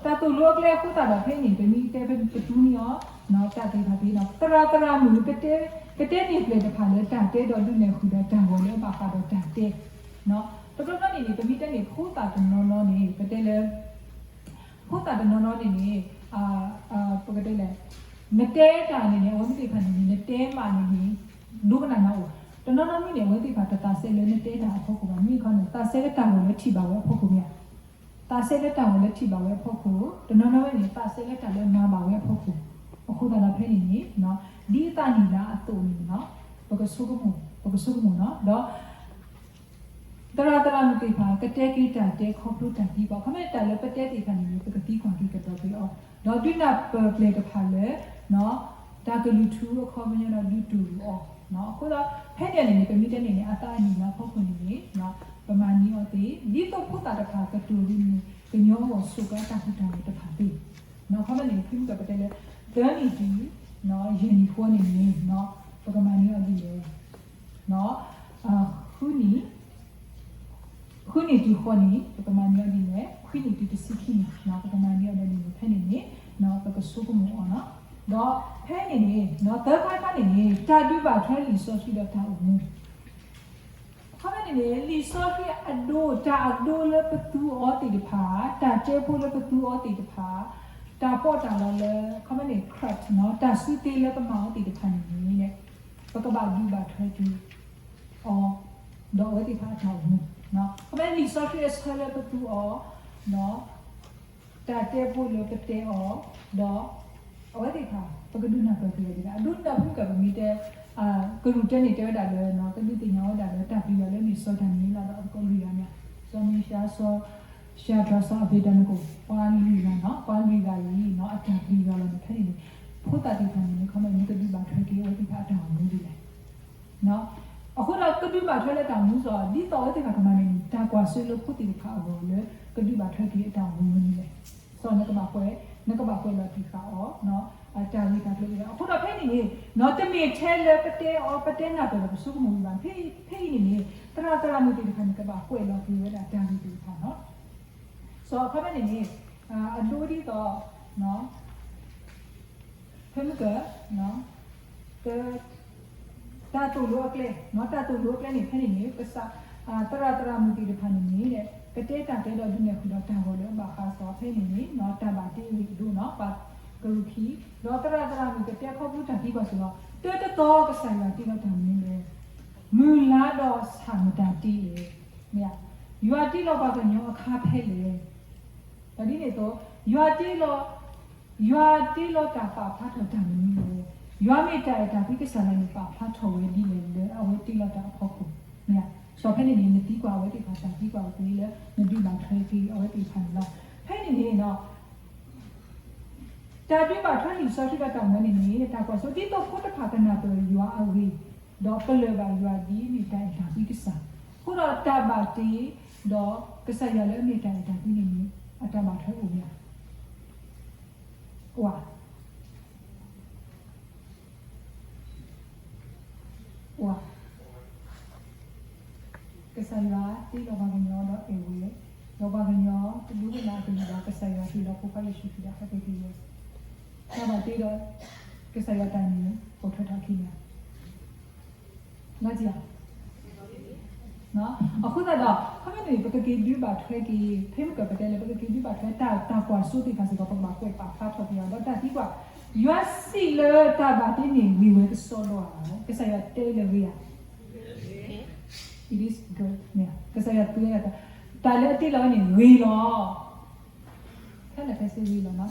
တၢ်သိၣ်လိအကျဲအဃိသတးဒီး ဖဲအံၤန့ၣ် ပမ့ၢ်တဲဖဲပသူန့ၢ်အီၤ တၢ်သ့ၣ်တဖၣ်သ့ၣ်ဒီး သရၣ်သရၣ်မုၣ် ကတဲန့ၢ်ပျဲၢ်တဖၣ်လၢတၢ်တဲ ဒီးဒုးနဲၣ်ဃုာ်ဒီးတၢ်ဂီၤလၢအဘၣ်ဃးဒီးတၢ်တဲ, တဘျီဘျီန့ၣ်န့ၣ် ပမ့ၢ်တဲန့ၣ် ဖိသၣ်တနီၤနီၤန့ၣ် ပတဲလၢ ဖိသၣ်တနီၤနီၤန့ၣ်န့ၣ် ပကတဲလဲၣ်, နတဲတၢ်န့ၣ်န့ၣ် အဝဲသ့ၣ်တဖၣ်န့ၣ်န့ၣ် နတဲမးန့ၣ်န့ၣ် ဒိကနၣ်နၢ်အိၣ်, တနီၤနီၤမ့ၢ်န့ၣ် အဝဲသ့ၣ်တဖၣ်တသးစဲလၢနတဲတၢ်အဖီခိၣ်ဘၣ်, မ့ၢ်ခီန့ၣ် သးစဲလၢတၢ်ဂီၤလၢထံၣ်ဘၣ်ဝဲအဖီခိၣ်မ့ၢ်ဧါ, သးစဲလၢတၢ်ဂီၤလၢထံၣ်ဘၣ်ဝဲအဖီခိၣ်, တနီၤနီၤဝဲန့ၣ် သးစဲလၢတၢ်လၢမၤဘၣ်ဝဲအဖီခိၣ်, အဃိသတးဒီးဖဲန့ၣ်န့ၣ် ဒ်အသးနံၣ်လၢအသိးန့ၣ် ပကဆိကမိၣ်, ပကဆိကမိၣ်နီၤ, ဒီး သရၣ်သရၣ်မုၣ်သ့ၣ်တဖၣ် ကတဲက့ၤတၢ်တဲခီဖျိတၢ်သံကွၢ်, ခီမ့ၢ်တၢ်လၢပတဲသ့ၣ်တဖၣ်န့ၣ်န့ၣ် ပကသံကွၢ်က့ၤကဒီးက့ၤအီၤ, ဒီးဒုးနၢ်ပၢၢ်ပျဲၢ်တဖၣ်လၢ တၢ်ကလုၢ်ထူအခီပညီဒီးဒုးတူၢ်လိာ်အီၤ, အဃိဒီး ဖဲန့ၣ်န့ၣ်န့ၣ် ပမ့ၢ်တဲန့ၣ်န့ၣ် အသးအနံၣ်လၢအဖီခိၣ်န့ၣ်န့ၣ် ပမၤန့ၢ်အီၤသ့, ဒ်သိးဖိသၣ်တဖၣ်ကတိၤဒုးန့ၣ် ကညီအဂီၢ်ဆိးကါတၢ်ဟူးတၢ်ဂဲၤတဖၣ်သ့, ခီမ့ၢ်န့ၣ် ဖဲမ့ၢ်ကပတဲလၢ သၢနံၣ်တုၤ ယဲၢ်နံၣ်ဃိန့ၣ်န့ၣ် ပကမၤန့ၢ်အီၤဒ်လဲၣ် ဃုနံၣ်, ဃုနံၣ်တုၤဃိးနံၣ် ပကမၤန့ၢ်အီၤဒ်လဲၣ်, ခွံနံၣ်တုၤတဆံခံနံၣ် ပကမၤန့ၢ်အီၤဒ်န့ၣ်န့ၣ် ဖဲန့ၣ်န့ၣ် ပကဆိကမိၣ်အီၤနီၤ, ဒီးဖဲန့ၣ်န့ၣ် သၢခါခါန့ၣ်န့ၣ် တၢ်ဒုးဘၣ်ထွဲလံာ်စီဆှံဒီးတၢ်အိၣ်မူ ခီမ့ၢ်န့ၣ်န့ၣ် လံာ်စီဆှံအဒိ တၢ်အဒိလၢပသူအီၤသ့ၣ်တဖၣ်, တၢ်တဲဖိလၢပသူအီၤသ့ၣ်တဖၣ်, တၢ်ပီးတၢ်လီလၢ ခီမ့ၢ်န့ၣ် craft နီၤ, တၢ်စုသ့လၢပမၤအီၤသ့ၣ်တဖၣ်န့ၣ်န့ၣ် ပကဘၣ်ဒုးဘၣ်ထွဲက့ၤအီၤ ဒီးအဝဲသ့ၣ်တဖၣ်အတၢ်အိၣ်မူ, ခီမ့ၢ်လံာ်စီဆှံအဆၢလၢပသူအီၤ တၢ်တဲဖိလၢပတဲအီၤ, ဒီးအဝဲသ့ၣ်တဖၣ် ပကဒုးနၢ်ပၢၢ်က့ၤအီၤဒ်လဲၣ်, အဒိနၢ်ပၢၢ်က့ၤပမ့ၢ်တဲ ကရူၢ်တဲန့ၣ်တဲဝဲဒၣ်လၢ ကဒုးသ့ၣ်ညါဝဲဒၣ်လၢတၢ်ပျံၤယွၤလၢမ့ၢ်စီၤဒၤနံးယ့လးဒီးအသကိးလွံၢ်ဂၤန့ၣ်, စီၤမံၤၡါ စီၤၡၤဒြး စီၤအဘ့းနကိၤ ပှၤလွံၢ်ဂၤနီၤ, ပှၤလွံၢ်ဂၤအံၤ အတၢ်ပျံၤယွၤလီၤန့ၣ် ဖဲန့ၣ်န့ၣ် ဖိသၣ်သ့ၣ်တဖၣ်န့ၣ်န့ၣ် ခီမ့ၢ်န့ၣ် ကဒုးဘၣ်ထွဲက့ၤအဝဲသ့ၣ်တဖၣ်အတၢ်အိၣ်မူဒ်လဲၣ် အဃိဒီးကဒုးဘၣ်ထွဲလၢတၢ်အိၣ်မူစီၤ ဒ်သိးအဝဲသ့ၣ်တဖၣ်ကမၤန့ၣ်န့ၣ် တၢ်ကွၢ်စိလၢဖိသ့ၣ်တဖၣ်အဂီၢ်လၢ ကဒုးဘၣ်ထွဲက့ၤအတၢ်အိၣ်မူန့ၣ်လဲၣ်, စီၤနကဘၣ်ကွဲး နကဘၣ်ကွဲးလီၤတံၢ်ဃာ်အီၤ တၢ်ဂ့ၢ်တၢ်ကျိၤဒ်လဲၣ်, အဃိဒီးဖဲန့ၣ်န့ၣ် တမ့ၢ်ထဲလၢပတဲအီၤ ပတဲနၢ်ပၢၢ်ဒီးပဆိကမိၣ်ဒံးဘၣ်, ဖဲအံၤန့ၣ်န့ၣ် သရၣ်သရၣ်မုၣ်သ့ၣ်တဖၣ်န့ၣ် ကဘၣ်ကွဲးလီၤက့ၤဝဲဒၣ်တၢ်ဂ့ၢ်သ့ၣ်တဖၣ်နီၤ, စီၤခီဖဲန့ၣ်န့ၣ် အဒိဒ်သိး ဖဲမ့ၢ်က တၢ်သိၣ်လိအကျဲ, တၢ်သိၣ်လိအကျဲန့ၣ် ဖဲန့ၣ်န့ၣ် ကစၢ် သရၣ်သရၣ်မုၣ်သ့ၣ်တဖၣ်န့ၣ်န့ၣ် ကတဲတၢ်တဲဒီးဒုးနဲၣ်ဃုာ်ဒီးတၢ်ဂီၤလၢအဘၣ်ဃးစီၤ ဖဲန့ၣ်န့ၣ် တၢ်ဘၣ်တ့အဂ့ၢ်အဒိနီၤ, ပှၤ ကရူၢ်ခံ, ဒီးသရၣ်သရၣ်မုၣ်ကတဲခီဖျိတၢ်သံကွၢ်စ့ၢ်ကီး, တၢ်တသီကစၢ်ယွၤတ့လီၤတၢ်မနုၤလဲၣ်, မုၢ်လါဒီးဆၣ်မတၤတ့လဲၣ်. မ့ၢ်ဧါ, ယွၤတ့လီၤပှၤကညီအခါဖဲလဲၣ်. ဒီးဒ်န့ၣ်အသိး, ယွၤတ့လီၤ ယွၤတ့လီၤတၢ်ပာ်ဖျါထီၣ်တၢ်မနုၤလဲၣ်. ယွၤမ့ၢ်တၢ်အဲၣ်တၢ်ကွံကစၢ်လၢန့ၣ် ပာ်ဖျါထီၣ်ဝဲဒ်လဲၣ်လၢအဝဲတ့လီၤတၢ်အဖီခိၣ်. မ့ၢ်ဧါ, ဒီးဖဲန့ၣ်န့ၣ် နသံကွၢ်အဝဲသ့ၣ်တဖၣ်တၢ်သံကွၢ်အပူၤလၢ နဒုးဘၣ်ထွဲက့ၤအဝဲသ့ၣ်တဖၣ်န့ၣ်လီၤ. ဖဲန့ၣ်န့ၣ်ဒီး တၢ်ဒုးဘၣ်ထွဲလံာ်စီဆှံဒီးတၢ်မၤန့ၣ်န့ၣ် တၢ်ကွၢ်စိ ဒ်သိးဖိတဖၣ်ကနၢ်ပၢၢ်ယွၤအဂ့ၢ်, ဒီးပလၢၢ်ဘၣ်ယွၤဒ်အမ့ၢ်တၢ်အဲၣ်တၢ်ကွံကစၢ်, အဃိဒီးတၢ်ဘၣ်တ့, ဒီးကစၢ်ယွၤလၢအမ့ၢ်တၢ်အဲၣ်တၢ်ကွံန့ၣ်န့ၣ် အတၢ်ဘၣ်ထွဲအိၣ်မ့ၢ်ဧါ. အိၣ်ဧါ. အိၣ်ဧါ. ကစၢ်ယွၤတ့လီၤပှၤကညီဒီးအဲၣ်ဝဲ, ဒီးပှၤကညီတဒိကနၣ်အကလုၢ်ဘၣ် ကစၢ်ယွၤဟ့ၣ်လီၤဖိခွါယ့ၣ်ၡူးခရံာ်ဒီးဟဲက့ၤက့ၤဝဲ, တၢ်ဘၣ်တ့ဒီး ကစၢ်ယွၤတၢ်န့ၣ် ပိာ်ထွဲထီၣ်ခံမ့ၢ်ဧါ. လီၤတံၢ်ဧါ. အဃိသတးဒီး ခီမ့ၢ်န့ၣ် ပကက့ၤဒုးဘၣ်ထွဲက့ၤ ဖဲမုၢ်ကၢၢ်ပတဲလၢ ပကက့ၤဒုးဘၣ်ထွဲတၢ် တၢ်ကွၢ်စိသ့ၣ်တဖၣ်စ့ၢ်ကီး ပကဘၣ်ကွဲးပာ်ဖျါထီၣ်က့ၤအီၤ ဒီးတၢ်သံကွၢ်, ယွၤစံးလၢတၢ်ဘၣ်တ့န့ၣ်ဂ့ၤဝဲကစီဒီဧါ. ကစၢ်ယွၤတဲလၢဂ့ၤဧါ. It is good မ့ၢ်ဧါ. ကစၢ်ယွၤတဲလၢ တၢ်လၢအတ့လီၤဝဲန့ၣ်ဂ့ၤလီၤ. ခဲလၢာ်ခဲဆ့ဂ့ၤလီၤနီၤ. မ့ၢ်ဧါ.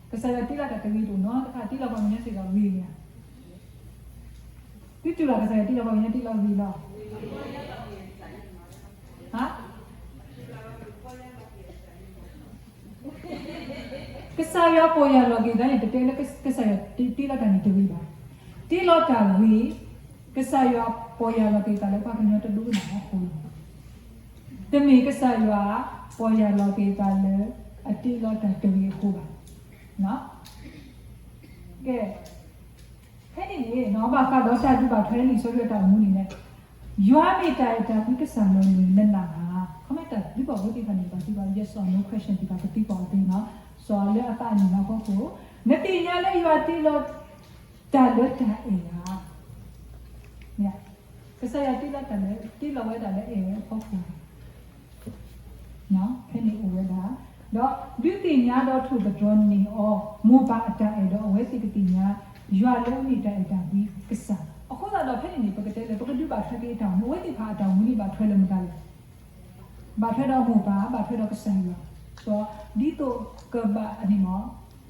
ကစၢ်ယွၤတ့လီၤတၢ်တဂ့ၤတအိၣ်နီတခါ, တ့လီၤပှၤကညီစ့ၢ်ကီးဂ့ၤမ့ၢ်ဧါ. သုတူၢ်လီၤကစၢ်ယွၤတ့လီၤပှၤကညီတ့လီၤဂ့ၤလီၤ. ဟါ. ကစၢ်ယွၤပီၢ်ယၢ်လီၤက့ၤသးန့ၣ် တတဲလၢကစၢ်ယွၤတ့လီၤတၢ်န့ၣ်တဂ့ၤဘၣ်. တ့လီၤတၢ်ဂ့ၤ, ကစၢ်ယွၤပီၢ်ယၢ်လီၤက့ၤသးလၢပှၤကညီတဒိကနၣ်အဃိလီၤ. တမ့ၢ်ကစၢ်ယွၤပီၢ်ယၢ်လီၤက့ၤသးလၢအတ့လီၤတၢ်တဂ့ၤအဃိဘၣ်. ကဲ, ဖဲန့ၣ်န့ၣ် ဘၣ်ဃးဒီးတၢ်ဒုးဘၣ်ထွဲလံာ်စီဆှံအတၢ်အိၣ်မူန့ၣ်လဲၣ်, ယွၤမ့ၢ်တၢ်အဲၣ်တၢ်ကွံကစၢ်လီၤန့ၣ် နနာ်ဧါ. ခီမ့ၢ်တၢ်သံကွၢ်ဖိသ့ၣ်တဖၣ်န့ၣ် ပှၤသံကွၢ် yes or no question သ့ၣ်တဖၣ် ပသံကွၢ်အီၤသ့နီၤ, စီၤလၢအသးနံၣ်လါဖီခိၣ်, နသ့ၣ်ညါလၢယွၤတ့လီၤတၢ်လၢတၢ်အဲၣ်ဧါ. မ့ၢ်ဧါ. ကစၢ်ယွၤတ့လီၤတၢ်လၢ တ့လီၤဝဲဒၣ်လၢအဲၣ်ဝဲအဖီခိၣ် ဖဲန့ၣ်အိၣ်ဝဲဒၣ်, ဒီးဒုးသ့ၣ်ညါဒီးထိၣ်သတြီၤန့ၢ်အီၤ မိၢ်ပၢ်အတၢ်အဲၣ်ဒီးအဝဲသ့ၣ်ကသ့ၣ်ညါ ယွၤလၢအမ့ၢ်တၢ်အဲၣ်တၢ်ကွံကစၢ်. အဃိသတးဒီးဖဲန့ၣ်န့ၣ် ပကတဲလၢ ပကဒုးဘၣ်ထွဲက့ၤအတၢ်အိၣ်မူ အဝဲသ့ၣ်တဖၣ်အတၢ်အိၣ်မူန့ၣ်ဘၣ်ထွဲလၢမတၤလဲၣ်. ဘၣ်ထွဲဒီးမိၢ်ပၢ် ဘၣ်ထွဲဒီးကစၢ်ယွၤ, ဒီးဒ်သိးကဘၣ်န့ၣ်မ့ၢ်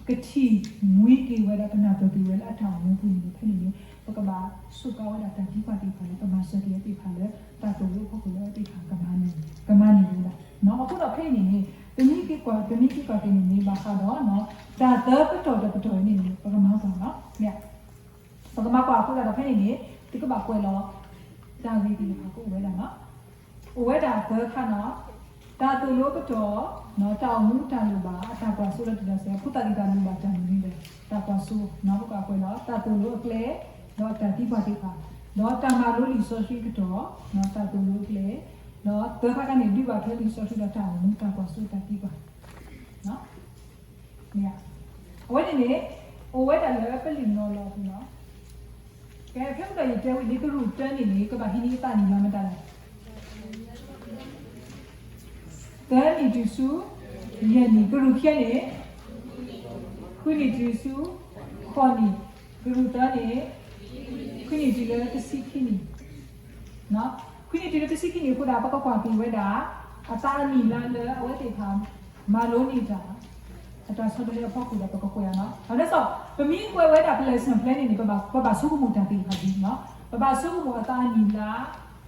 ကထံၣ်မှံက့ၤဝဲဒၣ် ကနၢ်ပၢၢ်က့ၤဝဲလၢအတၢ်အိၣ်မူပူၤန့ၣ် ဖဲန့ၣ်န့ၣ် ပကဘၣ်စူးကါဝဲဒၣ်တၢ်သံကွၢ်သ့ၣ်တဖၣ်လၢ ကမၤစၢၤက့ၤအဝဲသ့ၣ်တဖၣ်လၢ တၢ်သိၣ်လိအဖီခိၣ်လၢအဝဲသ့ၣ်တဖၣ် ကမၤန့ၢ်ဝဲဒၣ်. အဃိဒီးဖဲအံၤန့ၣ်န့ၣ် ပမ့ၢ်က့ၤကွၢ် ပမ့ၢ်က့ၤကွၢ်က့ၤန့ၣ်န့ၣ် ဘၣ်ဃးဒီး တၢ်သၢပတီၢ်တပတီၢ်အံၤန့ၣ်န့ၣ် ပကမၤကွၢ်နီၤ, မ့ၢ် ပကမၤကွၢ်အဃိသတးဒီးဖဲန့ၣ်န့ၣ် သုကဘၣ်ကွဲးလီၤ တၢ်ဂ့ၢ်သ့ၣ်တဖၣ်ကအိၣ်ဝဲဒၣ်နီၤ. အိၣ်ဝဲဒၣ်သၢခါနီၤ, တၢ်သိၣ်လိအပတီၢ်, တၢ်အိၣ်မူတၢ်လိၣ်ဘၣ်, တၢ်ကွၢ်စိလၢတၢ်စဲး, ဖိသၣ်သ့ၣ်တဖၣ်လိၣ်ဘၣ်တၢ်မနုၤလဲၣ်, တၢ်ကွၢ်စိ, ပကကွဲးလီၤ တၢ်သိၣ်လိအကျဲ, ဒီးတၢ်သံကွၢ်သ့ၣ်တဖၣ်, ဒီးတၢ်မၤလိလံာ်စီဆှံအကတီၢ်, တၢ်သိၣ်လိအကျဲ, ဒီးသၢခါခါန့ၣ် ဒုးဘၣ်ထွဲလံာ်စီဆှံဒီးတၢ်အိၣ်မူတၢ်ကွၢ်စိတၢ်သံကွၢ် မ့ၢ်ဧါ. အဝဲန့ၣ်န့ၣ် အိၣ်ဝဲဒၣ်လၢပလံာ်နီၤလီၤအပူၤလီၤ. ကဲ ဖဲမုၢ်ကီၢ်ယတဲဝံၤလံ ကရူၢ်တၢန့ၣ်န့ၣ် ကဘၣ်ဟံးန့ၢ်အသးနံၣ်လါမတၤလဲၣ်. သၢနံၣ်တုၤဆူ ယဲၢ်နံၣ်, ကရူၢ်ခံန့ၣ် ဃုနံၣ်တုၤဆူ ဃိးနံၣ်, ကရူၢ်တၢန့ၣ် ခွံနံၣ်တုၤလၢတဆံခံနံၣ် ခွံနံၣ်တုၤလၢတဆံခံနံၣ်အဃိဒီး ပကကွၢ်က့ၤဝဲဒၣ် အသးအနံၣ်လါလၢအဝဲသ့ၣ်တဖၣ် မၤလိန့ၢ်တၢ် အတၢ်ဆီတလဲအဖီခိၣ်ဒီးပကကွဲးအီၤနီၤ. အဝဲဒ်သိး ပမ့ၢ်ကွဲးဝဲဒၣ်ပ lesson plan န့ၣ်န့ၣ် ပဘၣ်ဆိကမိၣ်တၢ်သ့ၣ်တဖၣ်ဒ်အံၤနီၤ. ပဘၣ်ဆိကမိၣ်အသးအနံၣ်လါ,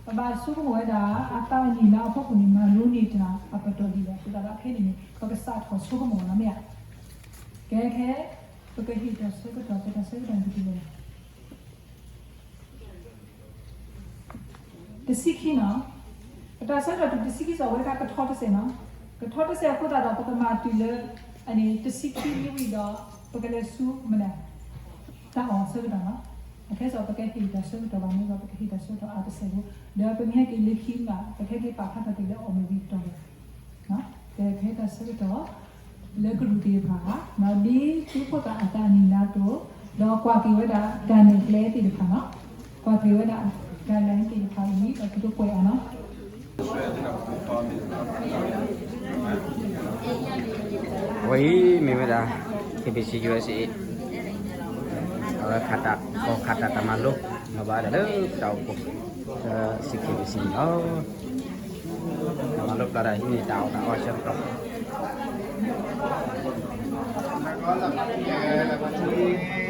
ပဘၣ်ဆိကမိၣ်ဝဲဒၣ် အသးအနံၣ်လါအဖီခိၣ်န့ၣ် မၤလိန့ၢ်တၢ်အပတီၢ်ဒ်လဲၣ်. အဃိသတးဒီးခဲအံၤန့ၣ်န့ၣ် ပကစးထီၣ်ဆိကမိၣ်အီၤနီၤ မ့ၢ်ဧါ. ကဲခဲ ပကဟ့ၣ်တၢ်ဆၢကတီၢ် ပတၢ်ဆၢကတီၢ်န့ၣ်ကတံၢ်လီၤ တဆံခံနီၤ. ပတၢ်ဆၢကတီၢ်တုၤတဆံခံစ့ၢ်ကီး အဝဲဒၣ်ကထီတစဲးနီၤ. ကထီတစဲးအဃိသတးဒီး ပကမၤတုၤလၢ အန့ၣ်တဆံခံမံၤဝံၤဒီး ပကလဲၤဆူမနုၤ တၢ်အီၣ်ဆၢကတီၢ်နီၤ. အခဲစ့ၢ်ကီး ပကဟ့ၣ်တၢ်ဆၢကတီၢ်ဘၣ်မ့ၢ်ဒီး ပကဟ့ၣ်တၢ်ဆၢကတီၢ်အါတစဲးဖိ, ဒီးပမ့ၢ်ဟဲက့ၤလၢခံမး ပကဟဲက့ၤပာ်ဖျါထီၣ်က့ၤလၢအီၣ်မ့ၢ်ဝံၤကတီၢ်ဒီး ကဟဲတၢ်ဆၢကတီၢ် လၢကရူၢ်သ့ၣ်တဖၣ်, ဒ်သုးခိၣ်သၣ်အသးနံၣ်လါအသိး, ဒီးကွၢ်က့ၤဝဲဒၣ်တၢ်နဲၣ်ကျဲသ့ၣ်တဖၣ်နီၤ, ကွၢ်က့ၤဝဲဒၣ် guideline သ့ၣ်တဖၣ်အံၤ ဒီးသုကကွဲးအီၤနီၤ. ဝဲအံၤမ့ၢ်ဝဲဒၣ် KBC USA အဝဲခးတၢ်ကီခးတၢ်တၢ်မၤလိ လီၤဘၣ်ဒီးလၢပတၢ်အိၣ်ဖှိၣ် လၢ C K B C န့ၣ်လီၤ. တၢ်မၤလိပျၢ်တၢ်ဟံးန့ၢ်တၢ်အီၣ်တၢ်အီဆၢကတီၢ် အဃိန့ၣ်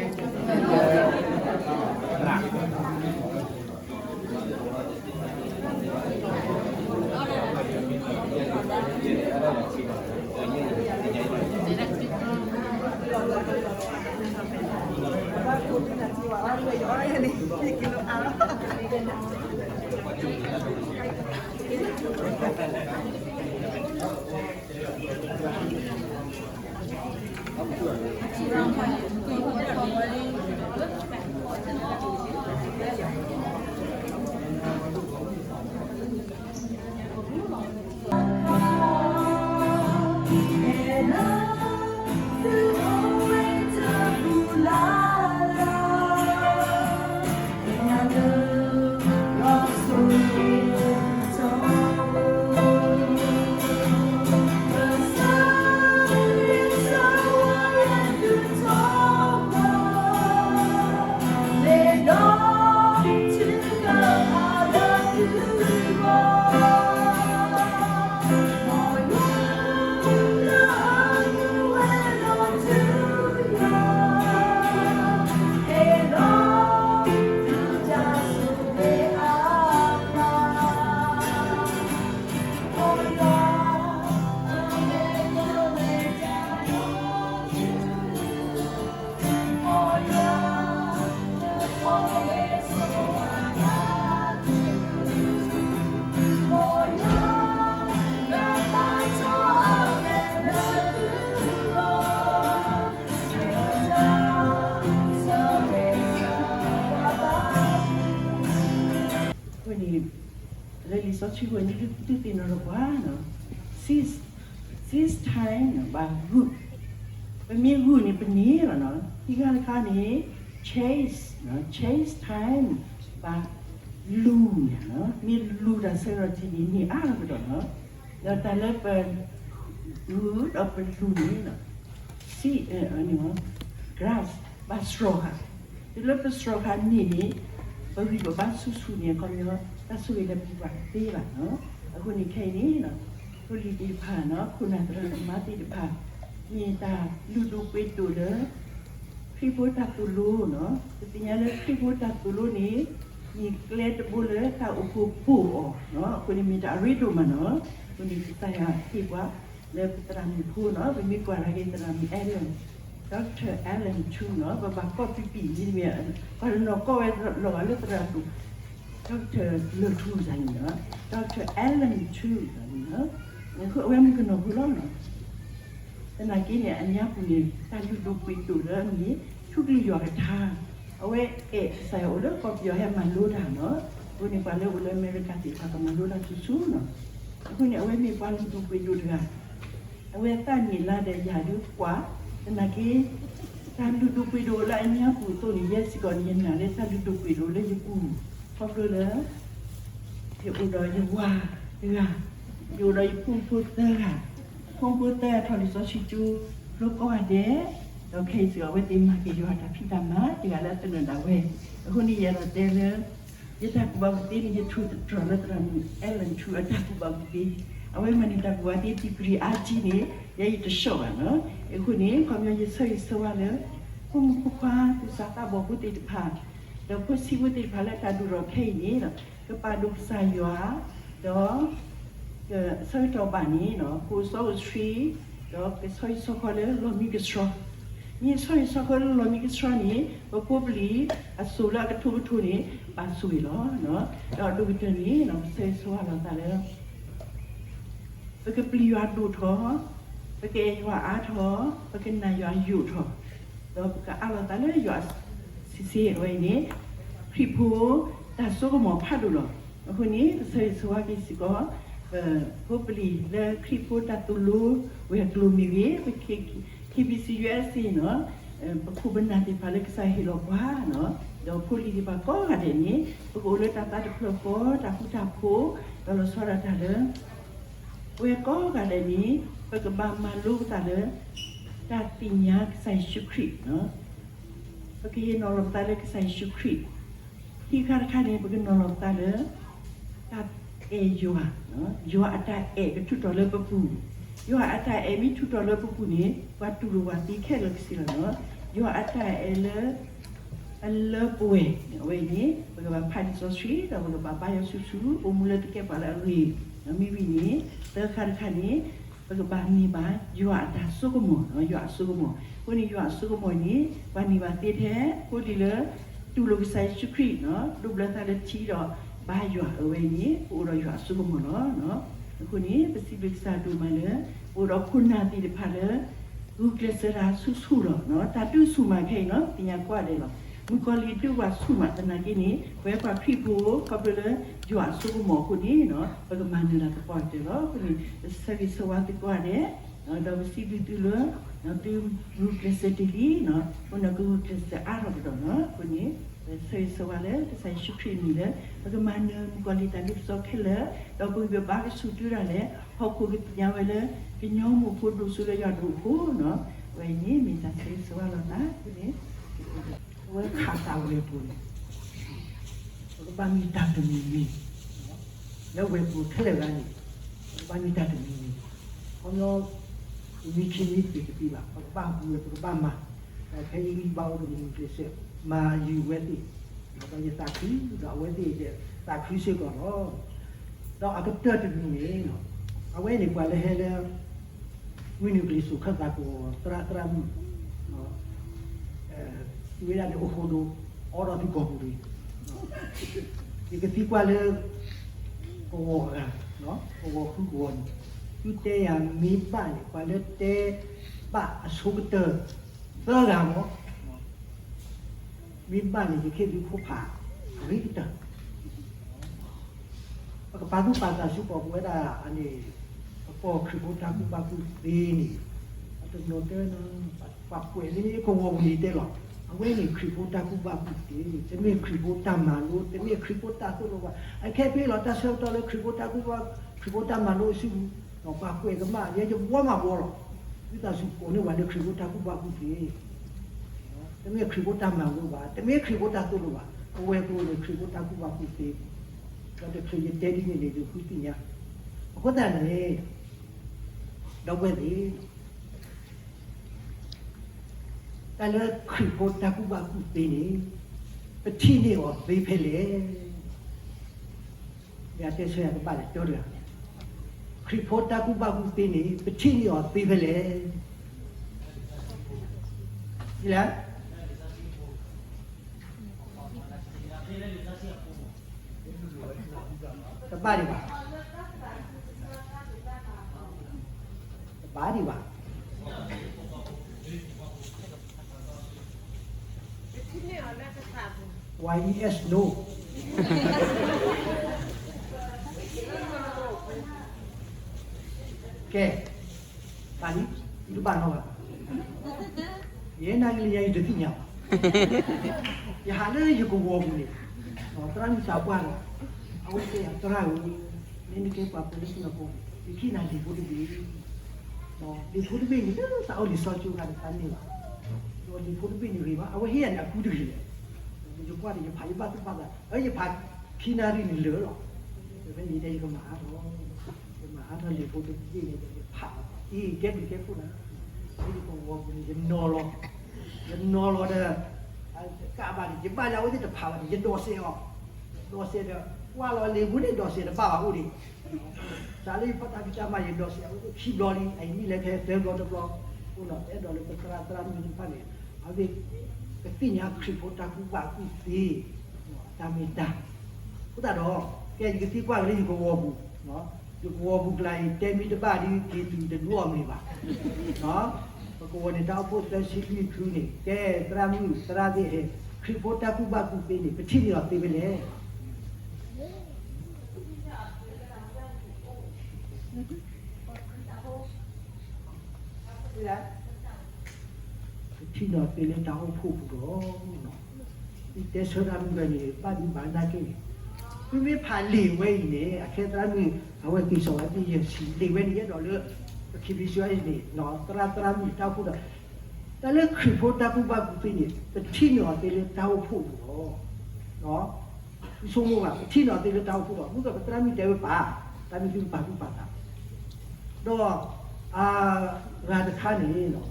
လၢလံာ်စီဆှံပူၤန့ၣ် ဒုးသ့ၣ်နီၣ်ထီၣ်ပှၤနီၤ cease, cease time နီၤ ဘၣ်ဂုာ်, ပမ့ၢ်ဂုာ်န့ၣ် ပန့ၢ်လီၤနီၤ. ခံခါတခါန့ၣ် chase, chase time ဘၣ်လူၤန့ၣ်နီၤ. မ့ၢ်လူၤတၢ်ဆၢကတီၢ်ထံၣ်န့ၣ် န့ၢ်အါကဒီးနီၤ. ဒီးတၢ်လၢပ ဂုာ်ဒီးပလူၤန့ၣ် grass ဘၣ်စှီၤဃာ်, တုၤလၢပစှီၤဃာ်န့ၣ်န့ၣ် ပဂံၢ်ပဘါဆူၣ်ဆူၣ်န့ၣ် အခီပညီ တၢ်ဆိၣ်ဂ့ၤလၢပပှၤတသ့ဘၣ်နီၤ. အဃိန့ၣ်ခဲအံၤန့ၣ် ဖိလံၤသ့ၣ်တဖၣ်နီၤ ခိၣ်နၢ်သရၣ်သမါသ့ၣ်တဖၣ် မ့ၢ်တၢ်လုၢ်ဒိၣ်ပှ့ၤဒိၣ်လၢ ခရံာ်ဖိတၢ်သိၣ်လိနီၤ. ပသ့ၣ်ညါလၢခရံာ်ဖိတၢ်သိၣ်လိန့ၣ် မ့ၢ်ကျဲတဘိလၢတၢ်အိၣ်ဖှိၣ်ပိာ်အီၤနီၤ. အဃိန့ၣ်မ့ၢ်တၢ်အရ့ဒိၣ်မးနီၤ. အဃိန့ၣ် ကစၢ်ယွၤဟ့ၣ်ပှၤလၢပသရၣ်မုၣ်ဖိနီၤ. ပမ့ၢ်ကွၢ်က့ၤသရၣ်မုၣ် Ellen, Doctor Ellen Chu နီၤ. ပဘၣ်ကိးပံာ်ပံာ်မ့တမ့ၢ် ပှၤတနီၤကိးဝဲလီၤဂာ်လၢသရၣ်ဒိၣ် Doctor လၢၢ်ထူစ့ၢ်န့ၣ်နီၤ. Doctor Ellen Chu န့ၣ်နီၤ. အဝဲမ့ၢ်ကနီၤဖိလီၤနီၤ. သနာ်က့န့ၣ် အညါပူၤန့ၣ် တၢ်လုၢ်ဒိၣ်ပှ့ၤဒိၣ်လၢအမ့ၢ် ထူကလုၢ်ယွၤကထါ, အဝဲအဲၣ်ကစၢ်ယွၤအိၣ်လၢကီၢ်ပယီၤဟဲမၤလိတၢ်နီၤ. အဃိန့ၣ် ပှၤလၢအိၣ်လၢအမဲရကၤသ့ၣ်တဖၣ်ကမၤလိတၢ်ဆူၣ်ဆူၣ်နီၤ. အဃိန့ၣ် အဝဲမ့ၢ်ပှၤလုၢ်ဒိၣ်ပှ့ၤဒိၣ်တဂၤ, အဝဲသးန့ၢ်လါဒီးယၤဒုးကွၢ်, သနာ်က့ တၢ်လုၢ်ဒိၣ်ပှ့ၤဒိၣ်လၢအညါပူၤအသိးန့ၣ် ယဲစ့ၢ်ကီးန့ၣ် ယနာ်လၢတၢ်လုၢ်ဒိၣ်ပှ့ၤဒိၣ်လၢယပူၤ, ခီဖျိလၢ ယအိၣ်ဒီးယဝၤတဂၤ, ယအိၣ်ဒီးယဖိမုၣ်ဖိသၢဂၤ, ဖိမုၣ်ဖိသၢဂၤထီၣ်လံာ်စီဆှံကၠိဖျိကိးဂၤဒဲး, ဒီးခဲအံၤစ့ၢ်ကီး အဝဲသ့ၣ်မၤက့ၤယွၤတၢ်ဖံးတၢ်မၤတဂၤလၢအသနၢၣ်ဒၣ်ဝဲ. အဃိန့ၣ် ယအဲၣ်ဒိးတဲလၢ ယတၢ်ကူၣ်ဘၣ်ကူၣ်သ့န့ၣ် ယထူးသတြီၤလၢသရၣ်မုၣ် Ellen Chu အတၢ်ကူၣ်ဘၣ်ကူၣ်သ့, အဝဲမၤန့ၢ်တၢ်ကူၣ်ဘၣ်သ့ degree အါကံန့ၣ် ယဲယတဆှီဘၣ်နီၤ. အဃိန့ၣ် ခီပညီယဆၢဂ့ၤဆၢဝါလၢ ဖိမုၣ်ဖိခွါ သူၣ်စၢ်သးဘီၣ်ဖိသ့ၣ်တဖၣ် ဒီးဖိဆံးဖိသ့ၣ်တဖၣ်လၢတၢ်ဒိၣ်ထီၣ်ခဲအံၤန့ၣ် ကပာ်ဒိၣ်ကစၢ်ယွၤ, ဒီး ကဆၢကတီၢ်ဘၣ်န့ၣ် ကအိၣ်စီအိၣ်ဆှံ, ဒီးကဆီဟံၣ်ဆီဃီလၢလီၢ်မံကဆှီ, မ့ၢ်ဆီဟံၣ်ဆီဃီလၢလီၢ်မံကဆှီန့ၣ် ပဖိပလံၤအစိၤလၢအကထိကထိန့ၣ် ဘၣ်ဆိၣ်ဂ့ၤလီၤ. ဒီးအဒိၣ်ကတၢၢ်န့ၣ် ပဆၢဂ့ၤဆၢဝါလီၤသးလၢ ပကပျံၤယွၤဒိၣ်ထီၣ်, ပကအဲၣ်ယွၤအါထီၣ်, ပကနာ်ယွၤယိာ်ထီၣ်, ဒီးပကအးလီၤသးလၢယွၤစံးဆ့အဝဲအံၤန့ၣ် ခရံာ်ဖိတၢ်စိကမီၤဖးဒိၣ်လီၤ. အဃိန့ၣ် ပဆၢဂ့ၤဆၢဝါက့ၤစ့ၢ်ကီး ပဖိပလံၤလၢခရံာ်ဖိတၢ်သိၣ်လိဝဲၤကျိၤမ့ၢ်ဂ့ၤ, ပ K B C U S A နီၤ, ပခိၣ်ပနၢ်သ့ၣ်တဖၣ်လၢကစၢ်ဟ့ၣ်လီၤပှၤနီၤ, ဒီးဖိလံၤသ့ၣ်တဖၣ်ကိးဂၤဒဲးန့ၣ် ပကအိၣ်လၢတၢ်သးတဖျၢၣ်ဃီ, တၢ်ဃူတၢ်ဖိး, ဒီးလီၤဆီဒၣ်တၢ်လၢ ပဝဲကိးဂၤဒဲးန့ၣ် ပကဘၣ်မၤလိပသးလၢ တၢ်သ့ၣ်ညါကစၢ်ယ့ၣ်ၡူးခရံာ်, ပကဟ့ၣ်နီၤလီၤပသးလၢကစၢ်ယ့ၣ်ၡူးခရံာ်, ခံခါတခါန့ၣ် ပကနီၤလီၤပသးလၢ တၢ်အဲၣ်ယွၤ, ယွၤအတၢ်အဲၣ်ကထူးထီၣ်လၢပပူၤ, ယွၤအတၢ်အဲၣ်မ့ၢ်ထူးထီၣ်လၢပပူၤန့ၣ် ပှၤတူၢ်လိာ်ပှၤသ့ခဲလၢာ်ကစ့လီၤ. ယွၤအတၢ်အဲၣ်လၢ အလၢပှဲၤ, အဝဲအံၤန့ၣ် ပကဘၣ်ဖးလံာ်စီဆှံ ဒီးပကဘၣ်ဘါယွၤဆူၣ်ဆူၣ် အိၣ်မူလၢတကဲပှၤလၢအဂ့ၤ, မ့ၢ်ဝံၤန့ၣ် သၢခါတခါန့ၣ် ပကဘၣ်န့ၢ်ဘၣ်ယွၤအတၢ်စိကမီၤ, ယွၤအစိကမီၤ. အဃိန့ၣ် ယွၤအစိကမီၤန့ၣ် ပှၤန့ၢ်ဘၣ်သ့ထဲ ဖိလံၤလၢ တူၢ်လိာ်ကစၢ်ယ့ၣ်ၡူးခရံာ်, ဒိးဘျၢသးလၢထံဒီး ဘါယွၤအဝဲအံၤန့ၣ် ပအိၣ်ဒီးယွၤအစိကမီၤလီၤ. အဃိန့ၣ် ပစံးဘျုးကစၢ်ဒိၣ်မးလၢ ပအိၣ်ဒီးခိၣ်နၢ်သ့ၣ်တဖၣ်လၢ ဂုာ်ကျဲးစၢးတၢ်ဆူၣ်ဆူၣ်လီၤ. တၢ်ဒုးဆူၣ်မးခဲအံၤနီၤ သ့ၣ်ညါကိးဂၤဒဲးလီၤ. မုၣ်ကီၤလံၢ်ဒုးပှၤဆူၣ်မးသနာ်က့န့ၣ် ပဝဲပှၤခရံာ်ဖိ ခီဖျိလၢယွၤအစိကမီၤအဃိန့ၣ် ပကမၤနၢၤတၢ်သပှၢ်ကတၢၢ်လီၤ. အဃိန့ၣ် ပဆၢဂ့ၤဆၢဝါသုကိးဂၤဒဲး, ဒီးပစံးဘျုးသုလၢ သုဂုာ်ကျဲးစၢးတ့ၢ်လံ, အဃိန့ၣ် ကဂုာ်ကျဲးစၢးအါထီၣ်ကဒီးနီၤ. အဃိန့ၣ် ပဆၢဂ့ၤဆၢဝါလၢကစၢ်ယ့ၣ်ၡူးခရံာ်အမံၤလၢ ပကမၤနၢၤမုၣ်ကီၤလံၢ်တၢ်လ့ပစီခဲလၢာ်, ဒီးပဂံၢ်ပဘါကဆူၣ်တုၤဒၣ်လဲာ် ဟီၣ်ခိၣ်ကသ့ၣ်ညါဝဲလၢ ကညီမိၢ်ဖိဒိၣ်စိလၢယွၤဒိၣ်အဃိနီၤ. အဝဲအံၤန့ၣ် မ့ၢ်တၢ်ဆၢဂ့ၤဆၢဝါလီၤသးန့ၣ် အဝဲခးသးဝဲပူၤန့ၣ် ပကဘၣ်မ့ၢ်တၢ်တမံၤမံၤ, လၢဝဲပူၤခဲလၢာ်ဂၤန့ၣ် ပကဘၣ်မ့ၢ်တၢ်တမံၤမံၤ, ခီပညီ မ့ၢ်ခံမံၤသ့ၣ်တဖၣ်ဘၣ် ပကဘၣ်ဟူးဝဲ ပကဘၣ်မၤ, ဒီးဖဲယဂံၢ်ဘါအိၣ်ဒီးမုၢ်ကျဲးစၢး မၤယုာ်ဝဲသ့ၣ်, ဒီးယသးခု ဒီးအဝဲသ့ၣ်သးခုစ့ၢ်ကီးလီၤ. ဒီးအကတၢၢ်တမံၤန့ၣ် အဝဲန့ၣ်ပှၤလၢဟဲလၢ ဝံနုာ်ကလံၤစိးခၢၣ်သးကဝီၤ သရၣ်သရၣ်မုၣ် သုဝဲဒၣ်န့ၣ် အိၣ်ဃိဒိ အိးထီၣ်သုကီၢ်ပူၤတဂ့ၤ. ယကသံကွၢ်လၢ ကဝီၤအဂၤ, ကဝီၤဃုကဝီၤန့ၣ် သုတဲယၤမ့ၢ်ဘၣ်န့ၣ် ပှၤလၢတဲဘၣ်အဆိကတၢၢ် သၢဂၤမး, မ့ၢ်ဘၣ်န့ၣ် ယခ့ၣ်ဒုးဖိဖး အဂ့ၤကတၢၢ် ပကပာ်သူၣ်ပာ်သးဆူကီၢ်ပူၤဝဲဒၣ်န့ၣ် ပကီၢ်ခရံာ်ဖိတၢ်ကူၣ်ဘၣ်ကူၣ်သ့န့ၣ် အတနီၤတဲနၤ ပှၤကွဲးလၢကဝီၤပူၤန့ၣ်တဲလီၤ. အဝဲန့ၣ်ခရံာ်ဖိတၢ်ကူၣ်ဘၣ်ကူၣ်သ့ တမ့ၢ်ခရံာ်ဖိတၢ်မၤလိ တမ့ၢ်ခရံာ်ဖိတၢ်သိၣ်လိဘၣ်. အခဲအံၤလီၤ တၢ်ဆၢကတီၢ်လၢခရံာ်ဖိတၢ်ကူၣ်ဘၣ် ခရံာ်ဖိတၢ်မၤလိအစုပူၤ ပှၤကွဲးကမၣ် ယဲယဘှီမးဘှီလီၤ. ဝံသးစူၤကိးန့ၢ်ပှၤလၢခရံာ်ဖိတၢ်ကူၣ်ဘၣ်ကူၣ်သ့ တမ့ၢ်ခရံာ်ဖိတၢ်မၤလိဘၣ်, တမ့ၢ်ခရံာ်ဖိတၢ်သိၣ်လိဘၣ်, ပဝဲကျိၤန့ၣ်ခရံာ်ဖိတၢ်ကူၣ်ဘၣ်ကူၣ်သ့, ဒီးတချုးယတဲဒ်န့ၣ်န့ၣ် ယဃုသ့ၣ်ညါ, အဃိသတးန့ၣ် ဒီပုၢ်ဝဲၢ်သ့ၣ် တၢ်လၢခရံာ်ဖိတၢ်ကူၣ်ဘၣ်ကူၣ်သ့န့ၣ် ပထံၣ်န့ၢ်အီၤသ့ဖဲလဲၣ်. ယတဲဆၢယၤတဘၣ်လဲၣ် တဲတဂၤ, ခရံာ်ဖိတၢ်ကူၣ်ဘၣ်ကူၣ်သ့န့ၣ် ပထံၣ်န့ၢ်အီၤသ့ဖဲလဲၣ်. လဲၣ် တဘၣ်ဒံးဘၣ်, တဘၣ်ဒံးဘၣ်. Why yes no? ကဲ, တၢ်လံ, ယတဘၣ်နီဘၣ်, ယဲနၤကလံၤယၤယတသ့ၣ်ညါဘၣ်. ယဟးလၢယကဝီၤပူၤန့ၣ်, သရၣ်မုၣ်သးပှၢ်ဒီး အဝဲတဲယၤ သရၣ်ဧၢ, မ့ၢ်နကဲပှၤပၢၤလၢသုနီၢ်ကီၢ်, ယကဟ့ၣ်နၤလံာ်ဖိတဘ့ၣ်, လံာ်ဖိတဘ့ၣ်န့ၣ် လၢသးအိၣ်လံာ်စီဆှံကဒီးသးန့ၢ်ဘၣ်, ဒီးလံာ်ဖိတဘ့ၣ်န့ၣ်ဂ့ၤဘၣ်, အဝဲဟ့ၣ်ယၤန့ၣ်အကူတဂ့ၤလဲၣ်, ယကွၢ်ဒီးယဖးယဘၣ်သူၣ်ဘၣ်သး, အယဖးခံနၣ်ရံၣ်န့ၣ်လၢာ်လီၤ, ဒီးဖဲန့ၣ်ယတဲယကမၤအါထီၣ် ယမၤအါထီၣ်လံာ်ဖိတဘ့ၣ်န့ၣ်ဒီးယဖးအီၤ, အံၤကဲဘျုးကဲဖှိၣ်နၤ, လၢယကဝီၤပူၤန့ၣ် ယနီၤလီၤ, ယနီၤလီၤဒီး ကးဘၣ်န့ၣ် ယဘၣ်လၢအဝဲသ့ၣ်တဖးဘၣ်န့ၣ် ယဒိးစဲးအီၤ, ဒိးစဲးဒီး ကွၢ်လီၤလံာ်ဖိန့ၣ် ဒိးစဲးတဘၣ်ဘၣ်အိၣ်ဒံး, စးလၢယဖီၣ်တၢ်ဖံးတၢ်မၤ ယဒိးစဲးအဝဲသ့ၣ်ခံဘျီလံ, အအံၤမ့ၢ်လဲၤဖဲသၢဘျီတဘျီ, အဃိဒီး အဲၣ်ဒိးလၢပသရၣ်သရၣ်မုၣ်သ့ၣ်တဖၣ်န့ၣ် အဝဲသ့ၣ် ကသ့ၣ်ညါခရံာ်ဖိတၢ်ကူၣ်ဘၣ်ကူၣ်သ့ အတၢ်မ့ၢ်တၢ်, အဃိသတးဒီး ကဲယကသံကွၢ်က့ၤလၢယကဝီၤပူၤ, ယကဝီၤပူၤကျါအံၤ တဲမ့ၢ်တဘၣ်ဒီး က့ၤတုၤတဒူအီၣ်မ့ၤဘၣ်, ပကဝီၤန့ၣ် တၢ်အိၣ်ဖှိၣ်သၢဆံလွံၢ်ဖုန့ၣ် ကဲသရၣ်မုၣ်သရၣ်သ့ၣ်ဟဲ ခရံာ်ဖိတၢ်ကူၣ်ဘၣ်ကူၣ်သ့န့ၣ် ပထံၣ်န့ၢ်အီၤသ့ဖဲလဲၣ်. ပထံၣ်န့ၢ်အီၤသ့လၢတၢ်အိၣ်ဖှိၣ်ပူၤလီၤ. ယတဲဆၢတၢ်မုၢ်ဝဲန့ၣ် ဘၣ်ဒုးဘၣ်နာ်က့န့ၣ်, မ့မ့ၢ်ဖးလံာ်ဝဲအံၤန့ၣ် အခဲသရၣ်မုၣ် အဝဲသ့ၣ်စီၤဝဲသ့ၣ်ယဲၢ်ဆံ လံာ်ဝဲန့ၣ် ယအဲၣ်ဒိးလၢ ပခံဘ့ၣ်ဆူအံၤန့ၣ် သရၣ်သရၣ်မုၣ်တၢ်အိၣ်ဖှိၣ်ဒီး တၢ်လၢခရံာ်ဖိတၢ်ကူၣ်ဘၣ်ကူၣ်သ့န့ၣ် ပထံၣ်န့ၢ်အီၤသ့လၢတၢ်အိၣ်ဖှိၣ်ပူၤလီၤ. ဆိကမိၣ်ဘၣ် ပထံၣ်န့ၢ်အီၤသ့လၢတၢ်အိၣ်ဖှိၣ်လီၤ. မုၢ်ကီၢ်ပသရၣ်မုၣ်တဲဝဲပၢ်, သရၣ်မုၣ်သုကပာ်သူၣ်ပာ်သး, ဒီး အဂၤတခါန့ၣ် ခရံာ်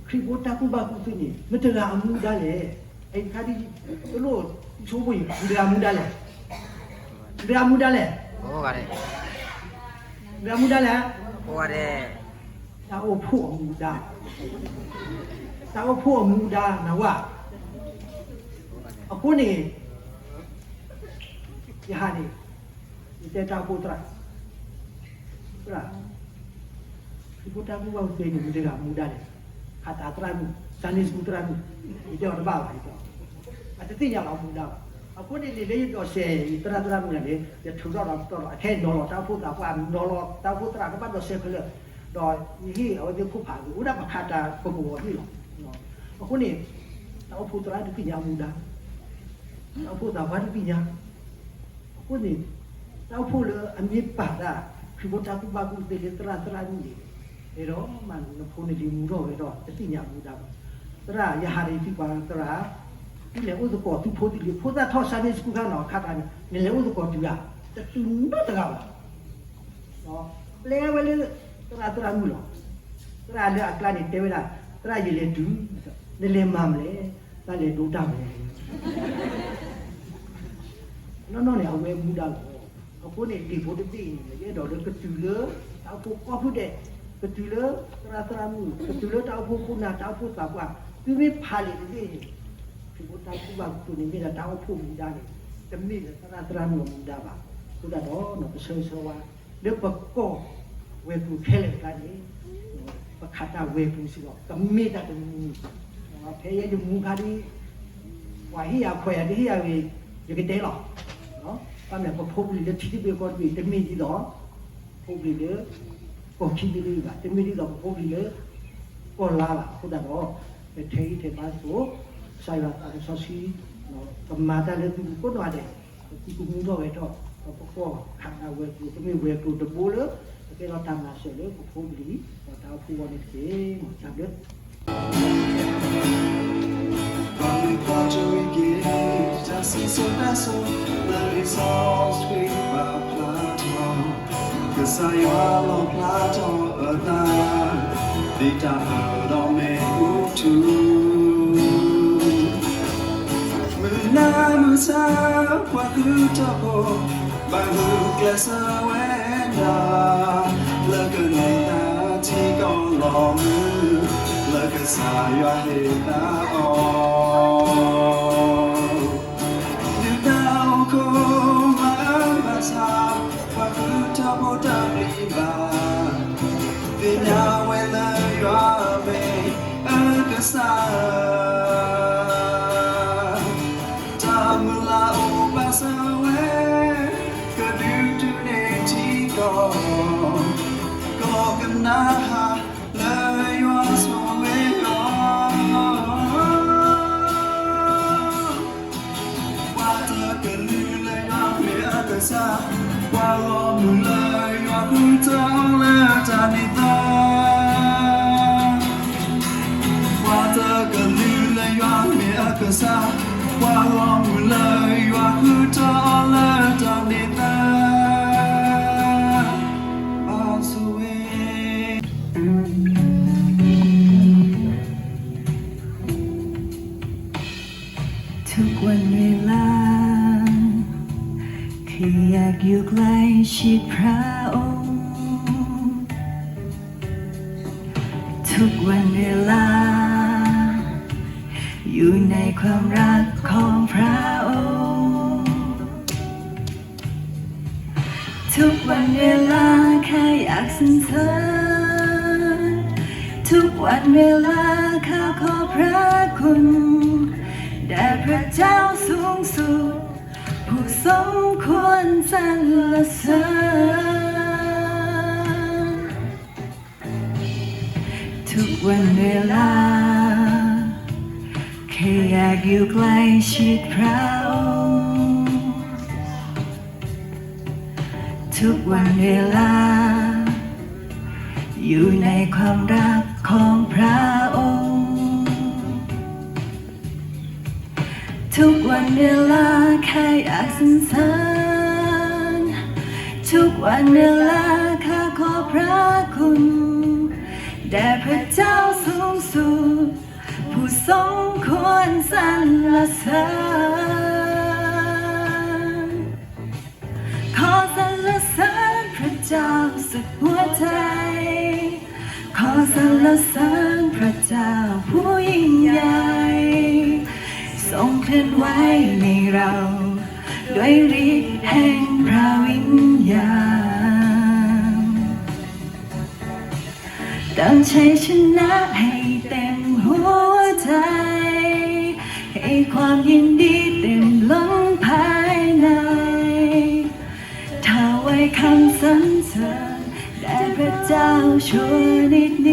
ဖိတၢ်ကူၣ်ဘၣ်ကူၣ်သ့န့ၣ် မတဂၤအမူဒါလဲၣ်. အံၤတခါဒ် တလိၣ်ဆိကမိၣ်အံၤ မတဂၤမူဒါလဲၣ်. မတဂၤမူဒါလဲၣ်. မတဂၤမူဒါလဲၣ်. တၢ်အိၣ်ဖှိၣ်အမူဒါ, တၢ်အိၣ်ဖှိၣ်အမူဒါနဝဲ. အဃိန့ၣ် ယဟးန့ၣ် ယတဲတၢ်အိၣ်ဖှိၣ်သရၣ်, သရၣ်, ခရံာ်ဖိတၢ်ကူၣ်ဘၣ်ကူၣ်သ့န့ၣ် မတဂၤမူဒါလဲၣ်. ဟးသးသရၣ်မုၣ် Sunday school သရၣ်မုၣ်, ယတဲအီၤတဘၣ်ဘၣ်, ယတဲအီၤ အတသ့ၣ်ညါလီၤမူဒါဘၣ်. အဃိန့ၣ်န့ၣ် လၢယဒိးစဲး ယသရၣ်သရၣ်မုၣ်န့ၣ် ယထုးထီၣ်ဒီးပတီၢ်ဒီး အခဲအံၤနီၤလီၤတၢ်အိၣ်ဖှိၣ်သးပှၢ်, နီၤလီၤတၢ်အိၣ်ဖှိၣ်သရၣ် ကဘၣ်ဒိးစဲးခဲလၢာ်, ဒီးယဟ့ၣ်အဝဲသ့ၣ်ခိၣ်ဖး အိၣ်ဒၣ်ပခးတၢ်ကပီၤအီၤန့ၣ်လီၤ. အဃိန့ၣ် တၢ်အိၣ်ဖှိၣ်သရၣ်တသ့ၣ်ညါမူဒါ, တၢ်အိၣ်ဖှိၣ်သးပှၢ်တသ့ၣ်ညါ. အဃိန့ၣ် တၢ်အိၣ်ဖှိၣ်လၢအမ့ၢ်ပာ်တၢ် ခရံာ်ဖိတၢ်ကူၣ်ဘၣ်ကူၣ်သ့လၢသရၣ်သရၣ်မုၣ်န့ၣ်, အဲၣ်ဒိးမၤနဖိနလံၤမူထီၣ်ဝဲဒီး တသ့ၣ်ညါမူဒါဘၣ်. သရၣ် ယဟးဒီးသုပှၤသရၣ်, သုလဲၤအိၣ်သကိးသုဖိသ့ၣ်လံ, ဖိသၣ်ထီၣ် Sunday school ခါနီၤ ခါတၢ်န့ၣ် နလဲၤအိၣ်သကိးတုၤဧါ, တတုၤနီတဂၤဘၣ်. ပျဲဝဲလၢ သရၣ်သရၣ်မုၣ်လီၤ. သရၣ်လၢအကျါန့ၣ်တဲဝဲဒၣ်, သရၣ်ယလဲၤတုၤ, နလဲၤမၤမလဲၣ်, တၢ်လဲၤဒိတၢ်မလဲၣ်. နီၢ်နီၢ်န့ၣ် အဝဲမူဒါလီၤ. အဃိန့ၣ် ဒ့ၣ်ဖိတဘ့ၣ်အံၤန့ၣ် ယအဲၣ်ဒိးလၢကတုၤလၢ တၢ်အိၣ်ဖှိၣ်ကိးဖုဒဲး, ကတုၤလၢသရၣ်သရၣ်မုၣ်, ကတုၤလၢတၢ်အိၣ်ဖှိၣ်ခိၣ်နၢ် တၢ်အိၣ်ဖှိၣ်သးပှၢ်, သုမ့ၢ်ဖးလံာ်တဘ့ၣ်န့ၣ် ခရံာ်ဖိတၢ်ကူၣ်ဘၣ်ကူၣ်သ့န့ၣ် မ့ၢ်ဒၣ်တၢ်အိၣ်ဖှိၣ်မူဒါန့ၣ်, တမ့ၢ်လၢသရၣ်သရၣ်မုၣ်အမူဒါဘၣ်. အဃိသတးဒီး ပဆၢဂ့ၤဆၢဝါ လၢပကီၢ်ဝဲၤကျိၤခဲလၢာ်တခါန့ၣ် ပခးတၢ်ဝဲၤကျိၤစ့ၢ်ကီး ကမ့ၢ်တၢ်တမံၤမံၤ, ဖဲယဲယမူခါဒ် ပှၤဟ့ၣ်ယၤခွဲးယၤ တဟ့ၣ်ယၤဂ့ၤ ယကတဲလီၤ. ဘၣ်မနုၤ ပဖိပလံၤလၢထံတဘ့ၣ်ကီၢ်တဘ့ၣ် တမ့ၢ်ဒ်သိး ဖိပလံၤလၢ ကီၢ်ခံဘ့ၣ်တဘ့ၣ်ဘၣ်, တမ့ၢ်ဒ်သိးပဖိပလံၤလၢ ကီၢ်လါဘၣ်. အဃိသတးဒီး ပထဲအံၤထဲဘါသကိး ကစၢ်ယွၤသးစီဆှံ ကမၤတၢ်လၢသုပူၤကိးနီၢ်ဂၤဒဲး, ပသုကမူထီၣ်ဂဲၤထီၣ် ဒီးပကီၢ်ခးတၢ်ဝဲၤကျိၤ ကမ့ၢ်ဝဲၤကျိၤတဘိလၢ ကကဲထီၣ်တၢ်မၤစၢၤလၢပဖိပလံၤ ဒီးတၢ်အိၣ်ဖှိၣ်အဂီၢ်န့ၣ်တက့ၢ်. တၢ်ဘျုး ပှၤမုၣ်ပှၤတဝံၤက့ၤ တၢ်စံၣ်စိၤတဲစိၤ လၢလံာ်စီဆှံပာ်ဖျါထီၣ် ကစၢ်ယွၤလီၣ်ဖျါထီၣ်အသး ဒ်တၢ်အၢၣ်ဒီးမ့ၣ်အူထူ မုၢ်နၤမုၢ်ဆါ ပှၤဃုထၢဖှိၣ် ဘၣ်ဂုာ်ကျဲးစၢးဝဲဒၣ် လၢကန့ၢ်တၢ်ထံကီၢ်လီၤမုၢ် လၢကစၢ်ယွၤဟ့ၣ်သါအီၤ ဒုၣ်ဒါအိၣ်ခိးမၤအၢမၤဆါ ပှၤဃုထၢဖှိၣ်တပျံၤဘၣ် သ့ၣ်ညါဝဲလၢယွၤမ့ၢ်အကစၢ် တၢ်မုၢ်လၢ်အိၣ်ဘၣ်စၢၤဝဲ ကဒုးတုၤန့ၢ်ထံကီၢ် ကီၢ်ကနၤဧၣ် လၢယွၤဆိၣ်ဂ့ၤအီၤ ပှၤတကလုာ်လၢယွၤမ့ၢ်အကစၢ်, ပှၤဂီၢ်မုၢ်လၢယွၤဃုထၢအီၤလၢတၢ်န့ၢ်သါ, ပှၤတကလုာ်လၢယွၤမ့ၢ်အကစၢ်, ပှၤဂီၢ်မုၢ်လၢယွၤဃုထၢအီၤလၢတၢ်န့ၢ်သါ, အဆိၣ်ဝဲ ทุกวันเวลา แค่อยากอยู่ใกล้ชิดพระองค์ ทุกวันเวลา อยู่ในความรักของพระองค์ ทุกวันเวลาข้าอยากสรรเสริญ ทุกวันเวลาข้าขอบพระคุณ แด่พระเจ้าสูงสุด ผู้สมควรสรรเสริญ ทุกวันเวลา แค่อยากอยู่ใกล้ชิดพระองค์ ทุกวันเวลา อยู่ในความรักของพระองค์ ทุกวันเวลาข้าอยากสรรเสริญ ทุกวันเวลาข้าขอบพระคุณ แด่พระเจ้าสูงสุด ผู้ทรงควรสรรเสริญ ขอสรรเสริญพระเจ้าสุดหัวใจ ขอสรรเสริญพระเจ้าผู้ยิ่งใหญ่ ทรงเคลื่อนไหวในเรา ด้วยฤทธิ์แห่งพระวิญญาณ เติมชัยชนะให้เต็มหัวใจ ให้ความยินดีเต็มล้นภายใน ถวายคำสรรเสริญแด่พระเจ้าชั่วนิดนิด